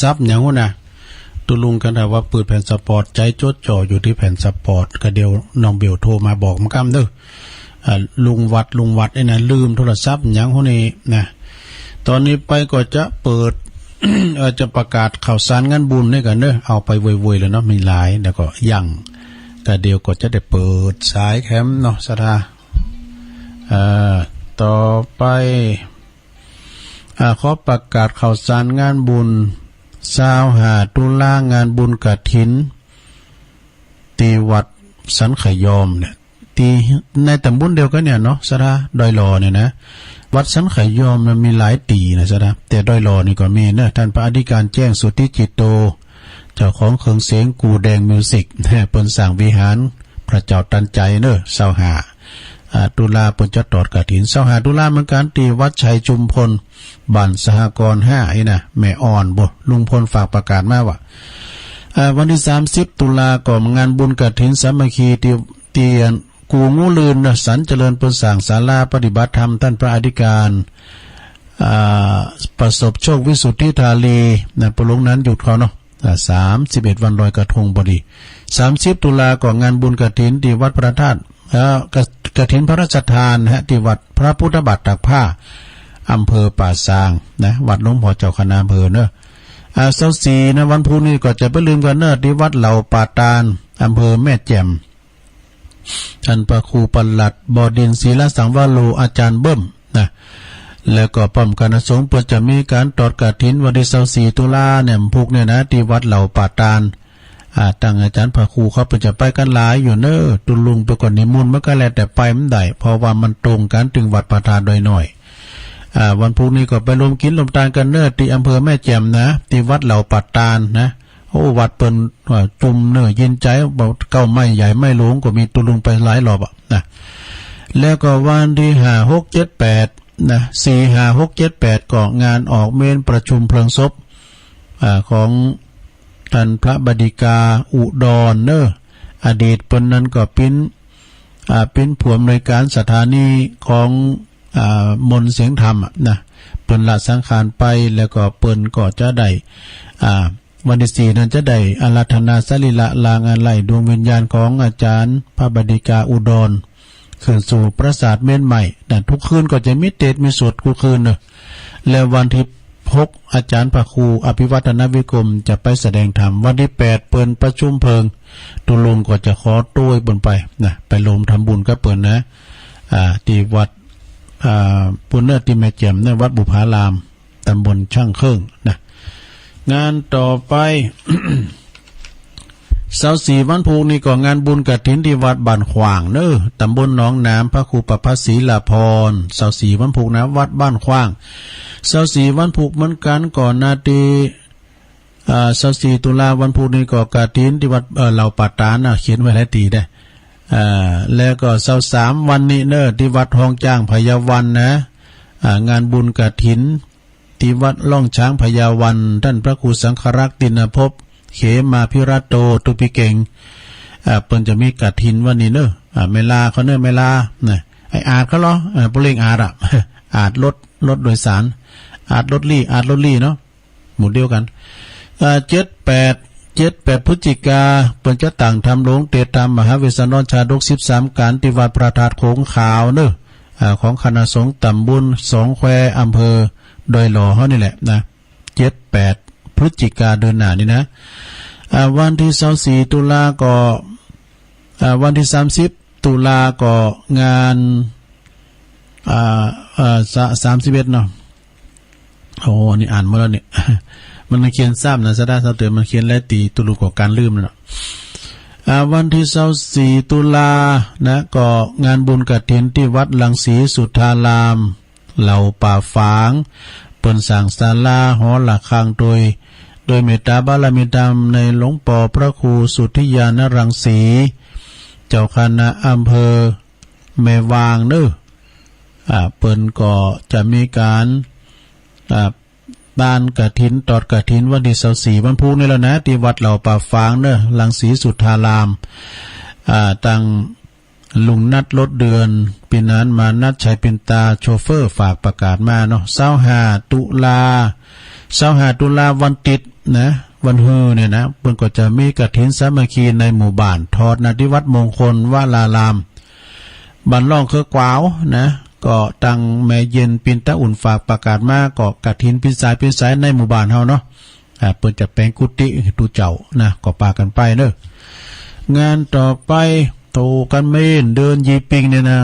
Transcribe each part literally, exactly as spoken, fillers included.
ศัพท์หยังหั้นนะ ตุ๊ลุงกั๋นถามว่าเปิดแผ่นสปอร์ต ใจ๋จดจ่ออยู่ตี้แผ่นสปอร์ต ก็เดี๋ยวน้องเบลโทรมาบอกมันกำเน่อ อ่า ลุงวัด ลุงวัดไอ้นะ ลืมโทรศัพท์หยังหั้นนี่นะ ต๋อนนี้ไปก็จะเปิด เอ่อ จะประกาศข่าวสารงานบุญนี่กั๋นเน่อ เอาไปเว่ยๆ เลยเนาะ มีหลาย แล้วก็ยัง ก็เดี๋ยวก็จะได้เปิดสายแคมเนาะ ศรัทธา เอ่อ ต่อไป อ่า ขอประกาศข่าวสารงานบุญ ซาวห้า ตุลา งานบุญกฐิน ตี้วัดสันขยอมเนี่ย ตี้ในต๋ำบลเดียวกั๋นเนี่ยเนาะ ศรัทธา ดอยหล่อเนี่ยนะ วัดสันขยอมมันมีหลายตี้นะ ศรัทธา แต่ดอยหล่อนี่ก็มีเน่อ ต้านพระอธิการแจ้ง สุทธิจิตโต เจ้าของเครื่องเสียงกู่แดงมิวสิก เปิ้นสร้างวิหารพระเจ้าตันใจเน่อ ซาวห้า อ่า ตุลาเปิ้นจะตอดกฐิน ซาวห้า ตุลาเหมือนกั๋น ตี้วัดชัยจุมพล บ้านสหกรณ์ห้า อี้นะ แม่อ่อน บ่ ลุงพลฝากประกาศมาว่า อ่า วันตี้สามสิบ ตุลาก็งานบุญกฐินสามัคคีตี้ ตี้กู่งูลื่นเน่อ สันเจริญ เปิ้นสร้างศาลาปฏิบัติธรรมต้านพระอธิการ อ่า ประสบโชค วิสุทธิธารี นะ ปะหลวงนั้นหยุดเขาเนาะ อ่า สามสิบเอ็ด วันลอยกระทงพอดี สามสิบ ตุลาก็งานบุญกฐินตี้วัดพระธาตุ เอ่อ กะ- กฐินพระราชทานนะฮะ ตี้วัดพระพุทธบาทตากผ้า อำเภอป่าซางนะ วัดหลวงพ่อเจ้าคณะอำเภอเน่อ อ่า ซาวสี่ นะ วันพุธนี้ก็จะบ่ลืมกั๋นเน่อ ตี้วัดเหล่าป่าตาล อำเภอแม่แจ่ม ต้านพระครูปลัด บดินทร์ ศิลสังวโร อาจ๋ารย์เบิ้มนะ แล้วก็ป้อมคณะสงฆ์เปิ้นจะมีก๋านตอดกฐินวันตี้ซาวสี่ ตุลาเนี่ย พุธเนี่ยนะ ตี้วัดเหล่าป่าตาล อ่า ตังอาจ๋ารย์พระครูเขาเปิ้นจะไปกั๋นหลายอยู่เน่อ ตุ๊ลุงเปิ้นก็นิมนต์มากั๋นแหละ แต่ไปบ่ได้ เพราะว่ามันตรงกั๋นตึงวัดพระธาตุดอยน้อย อ่า วันพุธนี้ก็ไปรวมกิ๋นรวมตานกั๋นเน่อ ตี้อำเภอแม่แจ่มนะ ตี้วัดเหล่าป่าตาลนะ โอ้ วัดเปิ้น อ่า จุมเน่อ เย็นใจ๋ บ่าเก๊าไม้ใหญ่ไม้หลวงก็มี ตุ๊ลุงไปหลายรอบอะนะ แล้วก็วันตี้ห้า หก เจ็ด แปด นะ สี่ ห้า หก เจ็ด แปด ก็งานออกเมรุประชุมเพลิงศพ อ่า ของต้านพระบดิกาอุดรเน่อ อดีตเปิ้นนั้นก็เป๋น อ่า เป๋นผู้อำนวยก๋านสถานีของ อ่า มนต์เสียงธรรมอะนะ เปิ้นละสังขารไป แล้วก็เปิ้นก็จะได้ อ่า วันตี้สี่นั้นจะได้อาราธนาสรีระ ลางอาลัยดวงวิญญาณของอาจ๋ารย์พระบดิกาอุดร ขึ้นสู่ปราสาทเมรุใหม่นะ ทุกคืนก็จะมีเตสน์มีสวดทุกคืนเน่อ แล้ววันตี้หก อาจ๋ารย์พระครูอภิวัฒนวิกรมจะไปแสดงธรรม วันตี้แปดเปิ้นประชุมเพลิง ตุ๊ลุงก็จะขอตวยเปิ้นไปนะ ไปรวมทำบุญกับเปิ้นนะ อ่า ตี้วัด อ่า ปุ้นเน่อ ตี้แม่แจ่มเน่อ วัดบุพาราม ตำบลช่างเครื่องนะ งานต่อไป ซาวสี่ วันพุธนี้ก็งานบุญกฐินตี้วัดบ้านขว้างเน่อ ตำบลหนองหนาม พระครูประภัสศรีลาภรณ์ ซาวสี่ วันพุธนะ วัดบ้านขว้าง ซาวสี่ วันพุธเหมือนกั๋น ก่อนหน้าตี้ อ่า ซาวสี่ ตุลา วันพุธนี้ก็กฐินตี้วัด เอ่อ เหล่าป่าตาลนะ เขียนไว้หลายตี้ได้ อ่า แล้วก็ซาวสาม วันนี้เน่อ ตี้วัดฮ้องจ๊างไพยาวัลย์นะ อ่า งานบุญกฐิน ตี้วัดฮ้องจ๊างไพยาวัลย์ ต้านพระครูสังฆรักษ์ ติณภพ เขมาภิรัตโต ตุ๊ปิเก๋ง อ่า เปิ้นจะมีกฐินวันนี้เน่อ อ่า แม่ลาเขาเน่อ แม่ลานะ ไอ้อาดเขาเหรอ อ่า ปุเรงอาดอะ อาดรถ รถโดยสาร อาดรถลี่ อาดรถลี่เนาะ หมู่เดียวกั๋น อ่า เจ็ดแปด เจ็ดแปด พฤศจิกา เปิ้นจะตั้งธรรมโรง เตสน์ธรรมมหาเวสสันดรชาดกสิบสามกัณฑ์ ตี้วัดพระธาตุโขงขาวเน่อ อ่า ของคณะสงฆ์ตำบลสองแคว อำเภอดอยหล่อเฮานี่แหละนะ เจ็ดแปด พฤศจิกา เดือนหน้านี่นะ อ่า วันตี้ซาวสี่ ตุลาก็ อ่า วันตี้สามสิบ ตุลาก็งาน อ่า อ่า สะ- สามสิบเอ็ด เนาะ โอ้ อันนี้อ่านหมดแล้วเนี่ย มันเขียนซ้ำนะ ศรัทธาสาวเต๋อ มันเขียนหลายตี้ ตุ๊ลุงก็กั๋นลืมแล้วเนาะ อ่า วันตี้ซาวสี่ ตุลานะ ก็งานบุญกฐินตี้วัดรังสีสุทธาราม เหล่าป่าฝาง เปิ้นสร้างศาลาหอระฆังโดย โดยเมตตาบารมีธรรมในหลวงป้อพระครูสุทธิญาณรังสี เจ้าคณะอำเภอแม่วางเน่อ อ่า เปิ้นก็จะมีก๋าน อ่า ตานกฐิน ตอดกฐินวันตี้ซาวสี่ วันพุธนี้แล้วนะ ตี้วัดเหล่าป่าฝางเน่อ รังสีสุทธาราม อ่า ตัง ลุงนัท รถเดือน ปี้นั้น มานัท ชัยปินตา โชเฟอร์ ฝากประกาศมาเนาะ ซาวห้า ตุลา ซาวห้า ตุลา วันติ๊ด นะ วันฮือเนี่ยนะ เปิ้นก็จะมีกฐินสามัคคีในหมู่บ้าน ทอดนาที่วัดมงคลวราราม บ้านร่องเคืองกวาวนะ ก็ตังแม่เย็นปินตาอุ่นฝากประกาศมา ก็กฐินปินสายปินสายในหมู่บ้านเฮาเนาะ อ่า เปิ้นจะแป๋งกุฏิหื้อตุ๊เจ้านะ ก็ปากั๋นไปเนาะ งานต่อไป โตกั๋นเม้นเดือนยี่ปิงเนี่ยนะ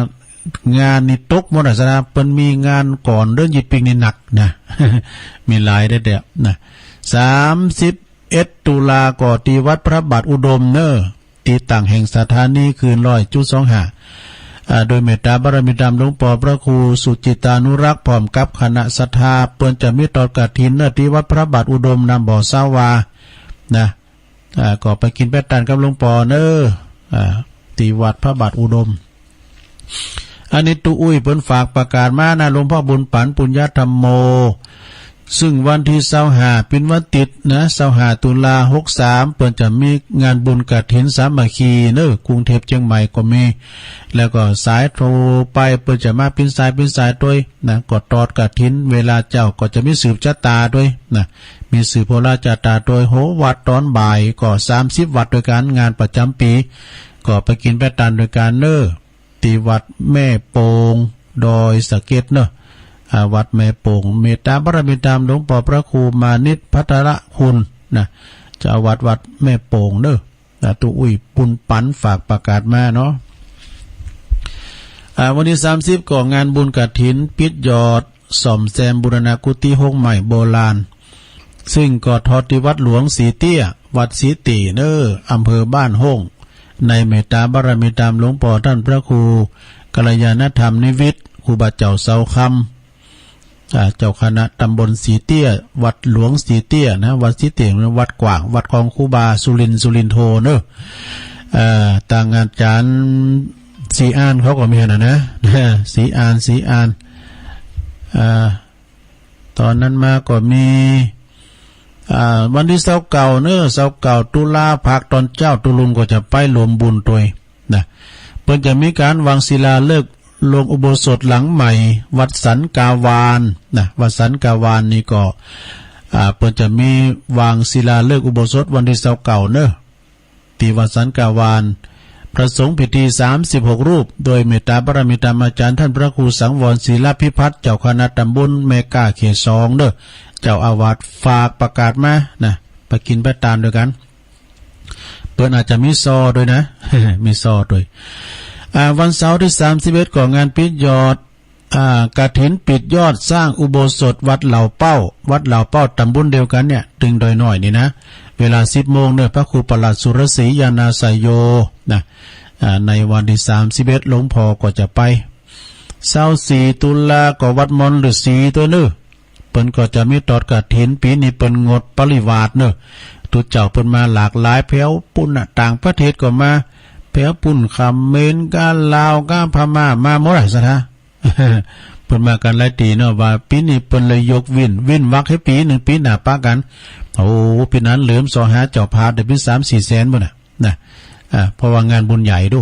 งานนี่ตกหมดอะสะนะ เปิ้นมีงานก่อนเดือนยี่ปิงนี่หนักนะ มีหลายแต๊ๆ นะ สามสิบเอ็ด ตุลาก็ตี้วัดพระบาทอุดมเนาะ ตี้ตั้งแห่งสถานีคลื่นร้อยจุดสองห้า อ่า โดยเมตตาบารมีธรรมหลวงป้อพระครูสุจิตตานุรักษ์ พร้อมกับคณะศรัทธา เปิ้นจะมีตอดกฐินเนาะ ตี้วัดพระบาทอุดม น้ำบ่อสาวา นะ อ่า ก็ไปกิ๋นไปตานกับหลวงป้อเนาะ อ่า ตี้วัดพระบาทอุดม อันนี้ตุ๊อุ้ยเปิ้นฝากประกาศมานะ หลวงพ่อบุญปั๋น ปุญญธรรมโม ซึ่งวันตี้ซาวห้า เป๋นวันติ๊ดนะ ซาวห้า ตุลา หกสาม เปิ้นจะมีงานบุญกฐินสามัคคีเนาะ กรุงเทพฯเจียงใหม่ก็มี แล้วก็สายโทรไป เปิ้นจะมาเป๋นสายเป๋นสายตวยนะ ก็ตอดกฐิน เวลาเจ๊าก็จะมีสืบจะต๋าตวยนะ มีสืบโหราจะต๋าตวย โหวัดต๋อนบ่าย ก็สามสิบวัดตวยกั๋น งานประจ๋ำปี๋ ก็ไปกิ๋นไปตานตวยกั๋นเนาะ ตี้วัดแม่โป่ง ดอยสะเก็ดเนาะ อ่า วัดแม่โป่ง เมตตาบารมีธรรมหลวงป้อพระครูมานิตรภัทรคุณนะ เจ้าอาวาสวัดแม่โป่งเนาะ อ่า ตุ๊อุ้ยบุญปั๋นฝากประกาศมาเนาะ อ่า วันตี้สามสิบ ก็งานบุญกฐินปิดยอด ซ่อมแซมบูรณะกุฏิโฮงไม้โบราณ ซึ่งก็ทอดตี้วัดหลวงสีเตี้ย วัดสีเตี้ยเนาะ อำเภอบ้านโฮ่ง ในเมตตาบารมีธรรมหลวงป้อต้านพระครูกัลยาณธรรมนิวิทย์ ครูบาเจ้าเสาคำ อ่า เจ้าคณะตำบลสีเตี้ย วัดหลวงสีเตี้ยนะ วัดสีเตี้ย วัดกว้าง วัดของครูบาสุรินทร์ สุรินโทเนาะ เอ่อ ตางอาจ๋ารย์ศรีอานเขาก็มีหั้นนะนะ ศรีอาน ศรีอาน อ่า ต๋อนนั้นมาก็มี อ่า วันตี้ซาวเก้าเนาะ ซาวเก้า ตุลา ภาคต๋อนเจ๊า ตุ๊ลุงก็จะไปร่วมบุญตวยนะ เปิ้นจะมีก๋านวางศิลาฤกษ์ลงอุโบสถหลังใหม่ วัดสันกาวานนะ วัดสันกาวานนี่ก็ อ่า เปิ้นจะมีวางศิลาฤกษ์อุโบสถวันตี้ซาวเก้าเนาะ ตี้วัดสันกาวาน พระสงฆ์พิธีสามสิบหกรูป โดยเมตตาบารมีธรรมอาจ๋ารย์ต้านพระครูสังวรศิลพิพัฒน์ เจ้าคณะตำบลแม่ก้าเขตสองเนาะ เจ้าอาวาสฝากประกาศมานะ ไปกิ๋นไปตานตวยกั๋น เปิ้นอาจจะมีซอตวยนะ มีซอตวย อ่า วันเสาร์ตี้สามสิบเอ็ด ก็งานปิดยอด อ่า กฐินปิดยอดสร้างอุโบสถวัดเหล่าเป้า วัดเหล่าเป้าตำบลเดียวกั๋นเนี่ย ตึงดอยน้อยนี่นะ เวลาสิบโมงเนาะ พระครูประหลัดสุรศรีญาณาไสยโยนะ อ่า ในวันตี้สามสิบเอ็ด หลวงป้อก็จะไป ซาวสี่ ตุลา ก็วัดมอนฤๅษีตวยเนาะ เปิ้นก็จะมีตอดกฐิน ปี๋นี้เปิ้นงดปริวาสเนาะ ตุ๊เจ้าเปิ้นมาหลากหลาย แผวปุ้นน่ะ ต่างประเทศก็มา แผวปุ้น เขมร กาลาว กาพม่า มาหมดอะสะนะ เปิ้นมากั๋นหลายตี้เนาะ ว่าปี๋นี้เปิ้นเลยยกเว้น เว้นวรรคหื้อปี๋นึ่ง ปี๋หน้าปะกั๋น โอ้ ปี๋นั้นเหลือมซอหาเจ้าภาพได้เป๋นสามสี่แสนปุ้นน่ะ นะ อ่า เพราะว่างานบุญใหญ่ดู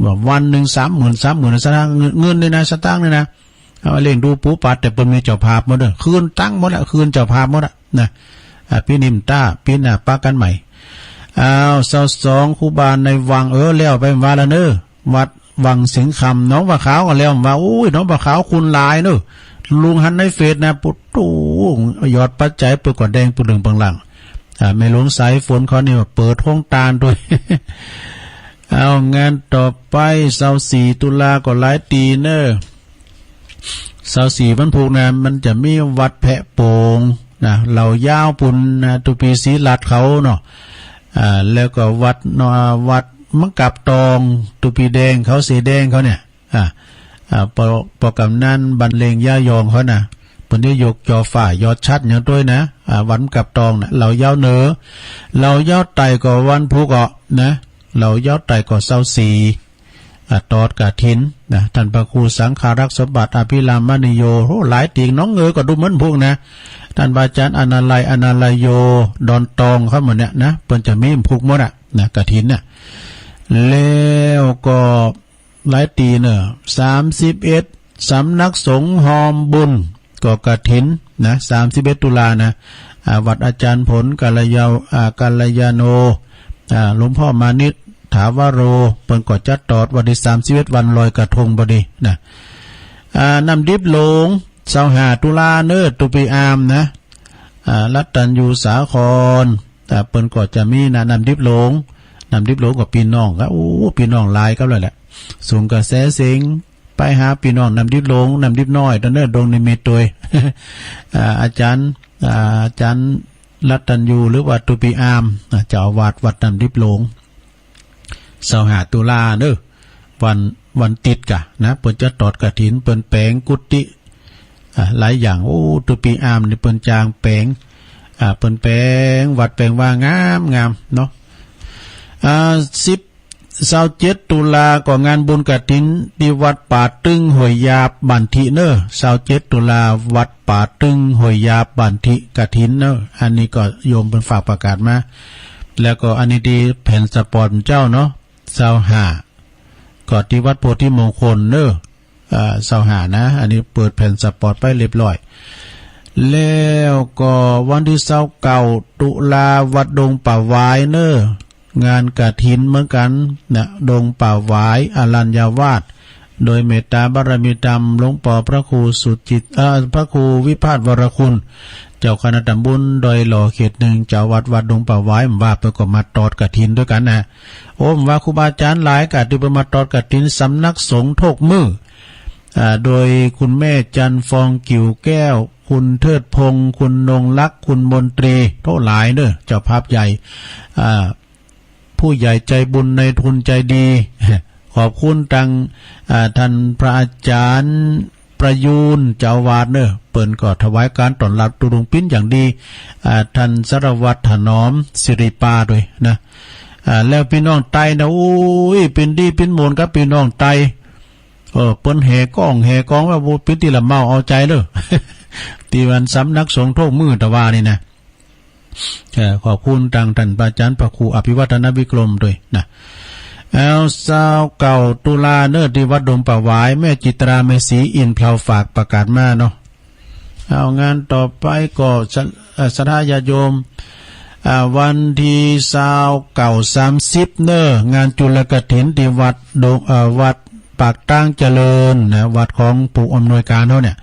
ว่าวันนึ่งสามหมื่น สามหมื่นสตางค์ เงิน เงินนี่นะ สตางค์นี่นะ เอาเลี้ยงดูปูปัด แต่เปิ้นมีเจ้าภาพหมดเนาะ คืนตังค์หมดละ คืนเจ้าภาพหมดละนะ อ่า ปี๋นี้บ่ต้า ปี๋หน้าปะกั๋นใหม่ อ้าว ซาวสอง ครูบาในวัง เออ แล้วไปว่าละเนาะ วัดวังสิงห์คำ หนองปลาขาวก็แล้วว่า โอ้ย หนองปลาขาวคนหลายเนาะ ลุงหันในเฟซนะ ปุ๊ด โอ้ ยอดปัจจัยเปิ้นก็แดงปุดเลืองปังหลัง อ่า แม่หลวงสายฝนเขานี่ว่าเปิดโฮงตานตวย เอา งานต่อไป ซาวสี่ ตุลา ก็หลายตี้เนาะ ซาวสี่ วันพูกนะ มันจะมีวัดแพะโป่งนะ เหล่ายาวปุ้นนะ ตุ๊ปีศรีรัตน์เขาเนาะ อ่า แล้วก็วัดเนาะ วัดมังกับตอง ตุ๊ปีแดงเขา เสแดงเขาเนี่ย อ่า อ่า ปอ ปอกำนันบรรเลงย่ายองเขานะ เปิ้นจะยกจอฟ้ายอดชัดอย่างตวยนะ อ่า วัดกับตองนะ เหล่ายาวเหนือ เหล่ายาวใต้ก็วันพูกก็นะ เหล่ายาวใต้ก็ซาวสี่ อ่า ตอดกฐินนะ ต้านพระครูสังฆารักษ์สมบัติอภิรามมณีโย โห หลายตี้ หนองเงอก็ดูเหมือนพูกนะ ต้านพระอาจ๋ารย์อนาลัย อนาลัยโย ดอนตองเขาหมดเนี่ยนะ เปิ้นจะมีพูกหมดอะนะ กฐินน่ะ แล้วก็ หลายตี้เนาะ สามสิบเอ็ด สำนักสงฆ์ฮอมบุญ ก็กฐินนะ สามสิบเอ็ด ตุลานะ อ่า วัดอาจ๋ารย์ผล กัลยา อ่า กัลยาโณ อ่า หลวงป้อมานิตย์ ถาวโร เปิ้นก็จัดตอดวันตี้สามสิบเอ็ด วันลอยกระทงพอดีนะ อ่า น้ำดิบหลวง ซาวห้าตุลาเน่อ ตุ๊ปี้อามนะ อ่า รัตตัญญูสาคร อ่า เปิ้นก็จะมีนะ น้ำดิบหลวง น้ำดิบหลวงก็ปี้น้องก็ โอ้ ปี้น้องหลายกับแล้วแหละ ส่งกระแสเสียงไปหาปี้น้องน้ำดิบหลวง น้ำดิบน้อย ตวยเน่อ ดงนิมิตรตวย อ่า อาจ๋ารย์ อ่า อาจ๋ารย์รัตตัญญู หรือว่าตุ๊ปี้อาม อ่า เจ้าอาวาสวัดน้ำดิบหลวง ซาวห้าตุลาเน่อ วัน วันติ๊ดก่ะนะ เปิ้นจัดตอดกฐิน เปิ้นแป๋งกุฏิ อ่า หลายอย่าง โอ้ ตุ๊ปี้อามนี่เปิ้นจางแป๋ง อ่า เปิ้นแป๋งวัดแป๋งวางามๆ เนาะ อ่า สิบ ซาวเจ็ดตุลาก็งานบุญกฐินตี้วัดป่าตึงห้วยหยาบบ้านถิเน่อ ซาวเจ็ดตุลาวัดป่าตึงห้วยหยาบบ้านถิกฐินเน่อ อันนี้ก็โยมเปิ้นฝากประกาศมา แล้วก็อันนี้ตี้แผ่นสปอร์ตเจ้าเนาะ ซาวห้า ก็ตี้วัดโพธิมงคลเน่อ อ่า ซาวห้านะ อันนี้เปิดแผ่นสปอร์ตไปเรียบร้อย แล้วก็วันตี้ซาวเก้าตุลาวัดดงป่าหวายเน่อ งานกฐินเหมือนกั๋นนะ ดงป่าหวายอรัญญาวาส โดยเมตตาบารมีธรรมหลวงป้อพระครูสุจิต เอ่อ พระครูวิพาทวรคุณ เจ้าคณะตำบลดอยหล่อเขตหนึ่ง เจ้าวัดวัดดงป่าหวาย ว่าเปิ้นก็มาตอดกฐินตวยกั๋นนะ โอ้ ว่าครูบาอาจ๋ารย์หลายก่ะตี้เปิ้นมาตอดกฐิน สำนักสงฆ์โทกมือ อ่า โดยคุณแม่จันทร์ฟองกิ่วแก้ว คุณเทิดพงษ์ คุณนงรัก คุณมนตรี โอ้ หลายเน่อ เจ้าภาพใหญ่ อ่า ผู้ใหญ่ใจบุญนายทุนใจดี ขอบคุณตัง อ่า ต้านพระอาจ๋ารย์ประยูร เจ้าอาวาสเน่อ เปิ้นก็ถวายก๋านต้อนรับตุ๊ลุงปิ้นอย่างดี อ่า ต้านสารวัตรถนอมสิริปาตวยนะ อ่า แล้วปี้น้องไตนะ โอ้ย ปิ้นดีปิ้นโมนกับปี้น้องไต เออ เปิ้นแห่ก้องแห่กองว่า โอ้ ปิ้นตี้ละเมาเอาใจ๋เน่อ ตี้วันสำนักสงฆ์โทกมือตะวานี่นะ เอ่อ ขอบคุณตังต้านพระอาจ๋ารย์พระครูอภิวัฒนวิกรมตวยนะ เอา ซาวเก้าตุลาเน่อ ตี้วัดดงป่าหวาย แม่จิตรา แม่ศรีอินทร์เพลาฝากประกาศมาเนาะ เอา งานต่อไปก็สะ เอ่อ ศรัทธาญาติโยม อ่า วันตี้ซาวเก้า สามสิบเน่อ งานจุลกฐินตี้วัดดง เอ่อ วัดปากตางเจริญนะ วัดของผู้อำนวยก๋านเฮาเนี่ย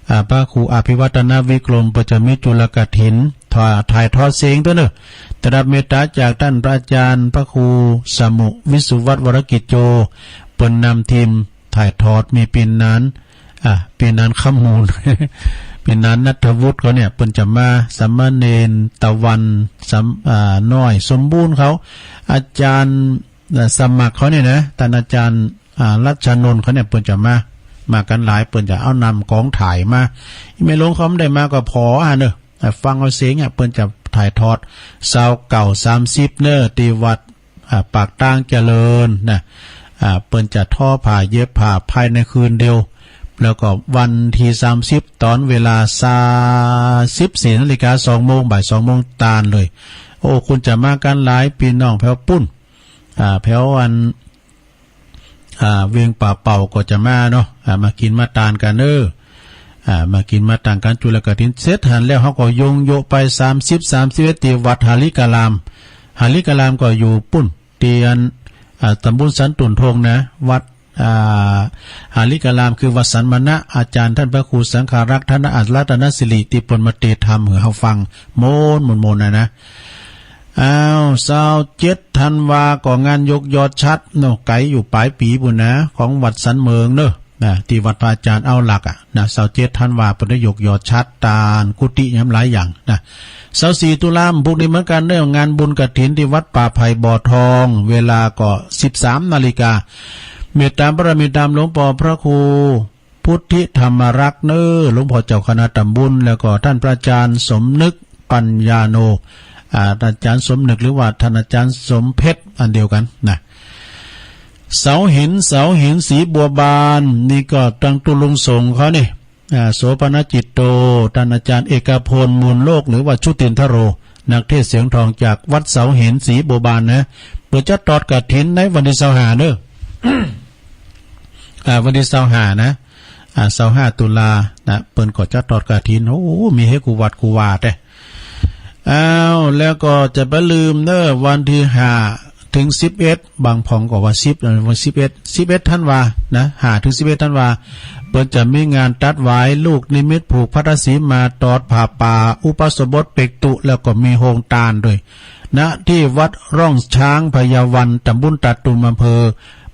อ่า พระครูอภิวัฒนวิกรม เปิ้นจะมีจุลกฐิน ถ่าย ถ่ายทอดเสียงตวยเน่อ ได้รับเมตตาจากต้านพระอาจ๋ารย์พระครูสมุวิสุวัฒน์วรกิจโจ เปิ้นนำทีมถ่ายทอด มีปี๋นาน อ่า ปี๋นานคำมูล ปี๋นานณัฐวุฒิเขาเนี่ย เปิ้นจะมา สามเณรตะวัน สาม อ่า น้อยสมบูรณ์เขา อาจ๋ารย์ เอ่อ สมัครเขาเนี่ยนะ ต้านอาจ๋ารย์ อ่า รัชนนท์เขาเนี่ย เปิ้นจะมา มากั๋นหลาย เปิ้นจะเอานำก๋องถ่ายมา แม่หลวงเขาบ่ได้มาก็ผ่ออ่ะเน่อ อ่า ฟังเอาเสียงอ่ะ เปิ้นจะถ่ายทอด ซาวเก้า สามสิบเน่อ ตี้วัด อ่า ปากตางเจริญนะ อ่า เปิ้นจะทอผ้าเย็บผ้าภายในคืนเดียว แล้วก็วันตี้สามสิบ ต๋อนเวลาซา สิบสี่นาฬิกา สองโมง บ่ายสองโมงตานเลย โอ้ คนจะมากั๋นหลาย ปี้น้องแผวปุ้น อ่า แผวอัน อ่า เวียงป่าเป่าก็จะมาเนาะ อ่า มากิ๋นมาตานกั๋นเน่อ อ่า มากิ๋นมาตานกั๋น จุลกฐินเสร็จหั้นแล้ว เฮาก็โยงโยะไป สามสิบ สามสิบเอ็ด ตี้วัดหาริการาม หาริการามก็อยู่ปุ้น ตี้อัน อ่า ตำบลสันตุ่นทงนะ วัด อ่า หาริการาม คือวัดสันมณะ อาจ๋ารย์ต้านพระครูสังฆารักษ์ ธนรัตนสิริ ตี้เปิ้นมาเตศน์ธรรมหื้อเฮาฟัง โมน โมน โมนนะนะ อ้าว ซาวเจ็ดธันวาก็งานยกยอดฉัตรเนาะ ไก๋อยู่ป๋ายปี๋ปุ้นนะ ของวัดสันเหมิงเน่อ นะ ตี้วัดพระอาจ๋ารย์เอาหลักอะนะ ซาวเจ็ดธันวาเปิ้นได้ยกยอดฉัตร ตานกุฏิ หยังหลายอย่างนะ ซาวสี่ตุลา ปุ้นนี้เหมือนกั๋นเน่อ งานบุญกฐินตี้วัดป่าไผ่บ่อทอง เวลาก็สิบสามนาฬิกา เมตตาบารมีธรรมหลวงป้อพระครู พุทธิธรรมรักษ์เน่อ หลวงป้อเจ้าคณะตำบล แล้วก็ต้านพระอาจ๋ารย์สมนึกปัญญาโณ อ่า อาจ๋ารย์สมนึก หรือว่าต้านอาจ๋ารย์สมเพชร อันเดียวกั๋นนะ เสาหิน เสาหินสีบัวบาน นี่ก็ตังตุ๊ลุงสงฆ์เขานี่ อ่า โสภณจิตโต ต้านอาจ๋ารย์เอกพล มูลโลก หรือว่าชุตินทโร นักเทศน์เสียงทองจากวัดเสาหินสีบัวบานนะ เปิ้นจะตอดกฐินในวันตี้ซาวห้าเน่อ อ่า วันตี้ซาวห้านะ อ่า ซาวห้าตุลานะ เปิ้นก็จะตอดกฐิน โอ้ มีเฮกู้วัดกู้วาแต๊ อ้าว แล้วก็จะบ่ลืมเน้อ วันตี้ห้าเถิงสิบเอ็ด บางพ่องก็ว่าสิบ เอ่อ วันสิบเอ็ด สิบเอ็ดธันวานะ ห้าเถิงสิบเอ็ดธันวา เปิ้นจะมีงานตัดหวายลูกนิมิตผูกพัทธสีมา ตอดผ้าป่า อุปสมบทเปกตุ แล้วก็มีโฮงตานตวย ณ ตี้วัดร่องช้างพญาวัน ต๋ำบลตาดตุ่ม อำเภอ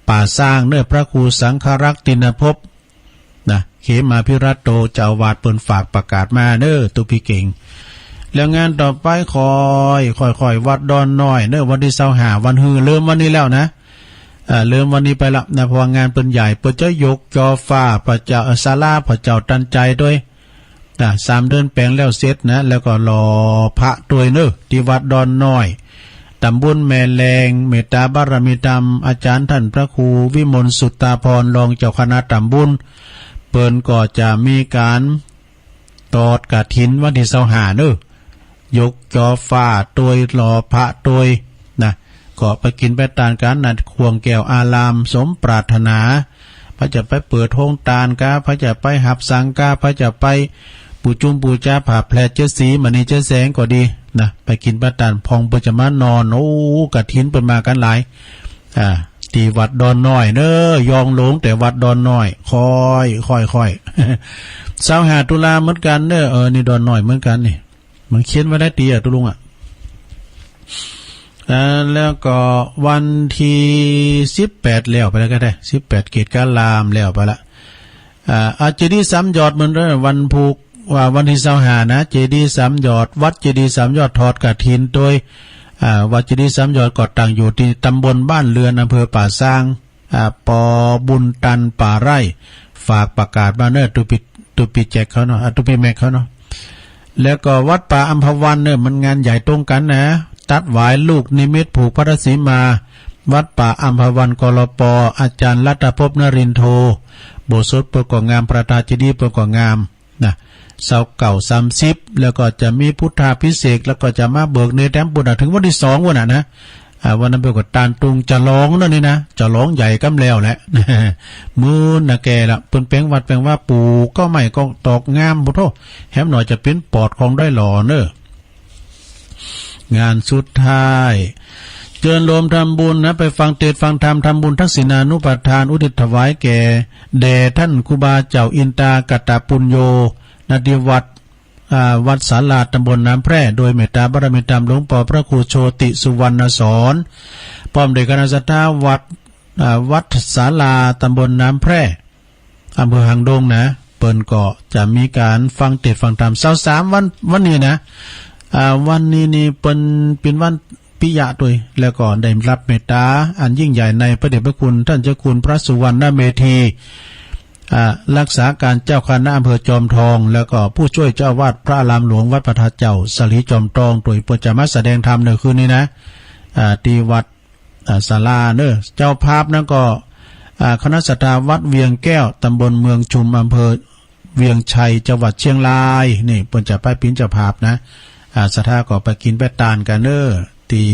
ป่าซางเน้อ พระครูสังฆรักษ์ติณภพ นะ เขมาภิรัตโต เจ้าอาวาสเปิ้นฝากประกาศมาเน้อ ตุ๊ปี้เก๋ง แล้วงานต่อไป ค่อย ค่อย ค่อย วัดดอนน้อยเน้อ วันตี้ซาวห้า วันฮือ เริ่มวันนี้แล้วนะ อ่า เริ่มวันนี้ไปละนะ เพราะว่างานเปิ้นใหญ่ เปิ้นจะยกจอฟ้าพระเจ้า เอ่อ ศาลาพระเจ้าตันใจตวย นะ สามเดือนแป๋งแล้วเสร็จนะ แล้วก็หล่อพระตวยเน้อ ตี้วัดดอนน้อย ต๋ำบลแม่แลง เมตตาบารมีธรรม อาจ๋ารย์ต้านพระครูวิมลสุตตาภรณ์ รองเจ้าคณะต๋ำบล เปิ้นก็จะมีก๋านตอดกฐินวันตี้ซาวห้าเน้อ ยกจอฟ้าตวย หล่อพระตวยนะ ก็ไปกิ๋นไปตานกั๋น ณ ข่วงแก้วอาราม สมปรารถนา ใผจะไปเปิดโฮงตานกา ใผจะไปหับสังกา ใผจะไปปู๋จุมปู๋จาผ้าแผลดเจ็ดสี มณีเจ็ดแสงก็ดีนะ ไปกิ๋นไปตาน พ่องเปิ้นจะมานอน โอ้ กฐินเปิ้นมากั๋นหลาย อ่า ตี้วัดดอนน้อยเน้อ ยองลงแต่วัดดอนน้อย ค่อย ค่อย ค่อย ซาวห้าตุลาเหมือนกั๋นเน้อ เออ นี่ดอนน้อยเหมือนกั๋นนี่ มันเขียนไว้ได้ตี้อะ ตุ๊ลุงอะ อ่า แล้วก็วันตี้สิบแปดแล้วไปแล้วก็ได้ สิบแปดเกตกาลามแล้วไปละ อ่า อ่า เจดีย์สามยอดเหมือนเดิม วันพูก ว่าวันตี้ซาวห้านะ เจดีย์สามยอด วัดเจดีย์สามยอด ทอดกฐินตวย อ่า วัดเจดีย์สามยอดก็ตั้งอยู่ตี้ต๋ำบลบ้านเรือน อำเภอป่าซาง อ่า ปอบุญตันป่าไร่ ฝากประกาศมาเน้อ ตุ๊ปี้ ตุ๊ปี้แจ็คเขาเนาะ อ่า ตุ๊ปี้แม็กเขาเนาะ แล้วก็วัดป่าอัมพวันเน้อ มันงานใหญ่ตรงกั๋นนะ ตัดหวายลูกนิมิตผูกพัทธสีมา วัดป่าอัมพวัน กลป. อาจ๋ารย์รัตภพนรินโท อุโบสถเปิ้นก็งาม พระธาตุเจดีย์เปิ้นก็งาม นะ ซาวเก้า สามสิบ แล้วก็จะมีพุทธาภิเษก แล้วก็จะมาเบิกเนรแถมปูนน่ะ เถิงวันตี้สองปู้นน่ะนะ อ่า วันนั้นเปิ้นก็ตานตุงจะลองเน้อนี่นะ จะลองใหญ่กำแล้วแหละ มื้อนาแก่ละ เปิ้นแป๋งวัดแป๋งวา ปูก็ไม่ก็ตอกงาม โอ้โธ่ แหมหน่อยจะเป๋นปอดของได้หล่อเน้อ งานสุดท้าย เจิญโฮมทำบุญนะ ไปฟังเตสน์ฟังธรรม ทำบุญทักษิณานุปทาน อุทิศถวายแก่ แด่ต้านครูบาเจ้าอินตากตปุญโญ ณ ตี้วัด อ่า วัดศาลา ต๋ำบลน้ำแพร่ โดยเมตตาบารมีธรรมหลวงป้อพระครูโชติสุวรรณสอน พร้อมด้วยคณะศรัทธาวัด อ่า วัดศาลา ต๋ำบลน้ำแพร่ อำเภอหางดงนะ เปิ้นก็จะมีก๋านฟังเตสน์ฟังธรรม ซาวสามวัน วันนี้นะ อ่า วันนี้นี่เปิ้นเป๋นวันปิยะตวย แล้วก็ได้รับเมตตาอันยิ่งใหญ่ในพระเดชพระคุณต้านเจ้าคุณพระสุวรรณเมธี อ่า รักษาก๋านเจ้าคณะอำเภอจอมทอง แล้วก็ผู้ช่วยเจ้าอาวาสพระอารามหลวงวัดพระธาตุเจ้าสาลีจอมทองตวย เปิ้นจะมาแสดงธรรมในคืนนี้นะ อ่า ตี้วัด อ่า ศาลาเน้อ เจ้าภาพนั้นก็ อ่า คณะศรัทธาวัดเวียงแก้ว ต๋ำบลเมืองชุม อำเภอเวียงชัย จังหวัดเชียงราย นี่เปิ้นจะไปเป๋นเจ้าภาพนะ อ่า ศรัทธาก็ไปกิ๋นไปตานกั๋นเน้อ ตี้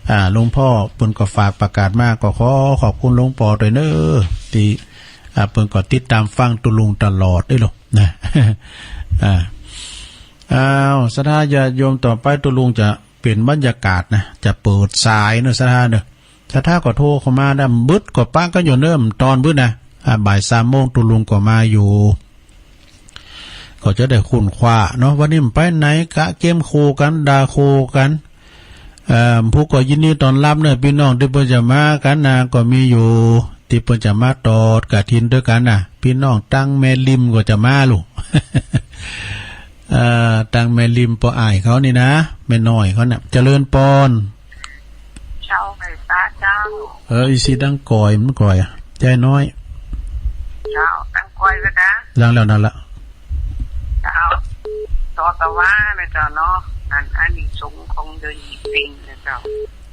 อ่า หลวงป้อเปิ้นก็ฝากประกาศมา ก็ขอขอบคุณหลวงป้อตวยเน้อ ตี้ อ่า เปิ้นก็ติดต๋ามฟังตุ๊ลุงตลอดเด้อลูกนะ อ่า อ้าว ศรัทธาญาติโยม ต่อไปตุ๊ลุงจะเป๋นบรรยากาศนะ จะเปิดสายเน้อ ศรัทธาเน้อ ศรัทธาก็โทรเข้ามาได้ บ่ายก็ปะกั๋นอยู่เน้อ ตอนบ่ายนะ อ่า บ่ายสามโมงตุ๊ลุงก็มาอยู่ ก็จะได้คุ้นคว้าเนาะ วันนี้มันไปไหน กะเกมคู่กั๋น ด่าคู่กั๋น เอ่อ ผู้ก็ยินดีต้อนรับเน้อ ปี้น้องตี้เปิ้นจะมากั๋นนะ ก็มีอยู่ ตี้เปิ้นจะมาตอดกฐินตวยกั๋นนะ ปี้น้องตังแม่ริมก็จะมาลูก เอ่อ ตังแม่ริมป้ออ้ายเขานี่นะ แม่น้อยเขาน่ะ เจริญปอน เจ้า ไหว้พระเจ้า เออ อีสี่ดังก่อย มันก่อยอะ ยายน้อย เจ้า ดังก่อยไปกะ ดังแล้วนั่นละ เจ้า ต่อตะว่านะเจ้าเนาะ อัน อานิสงส์ของเดือนยี่เพ็งนะเจ้า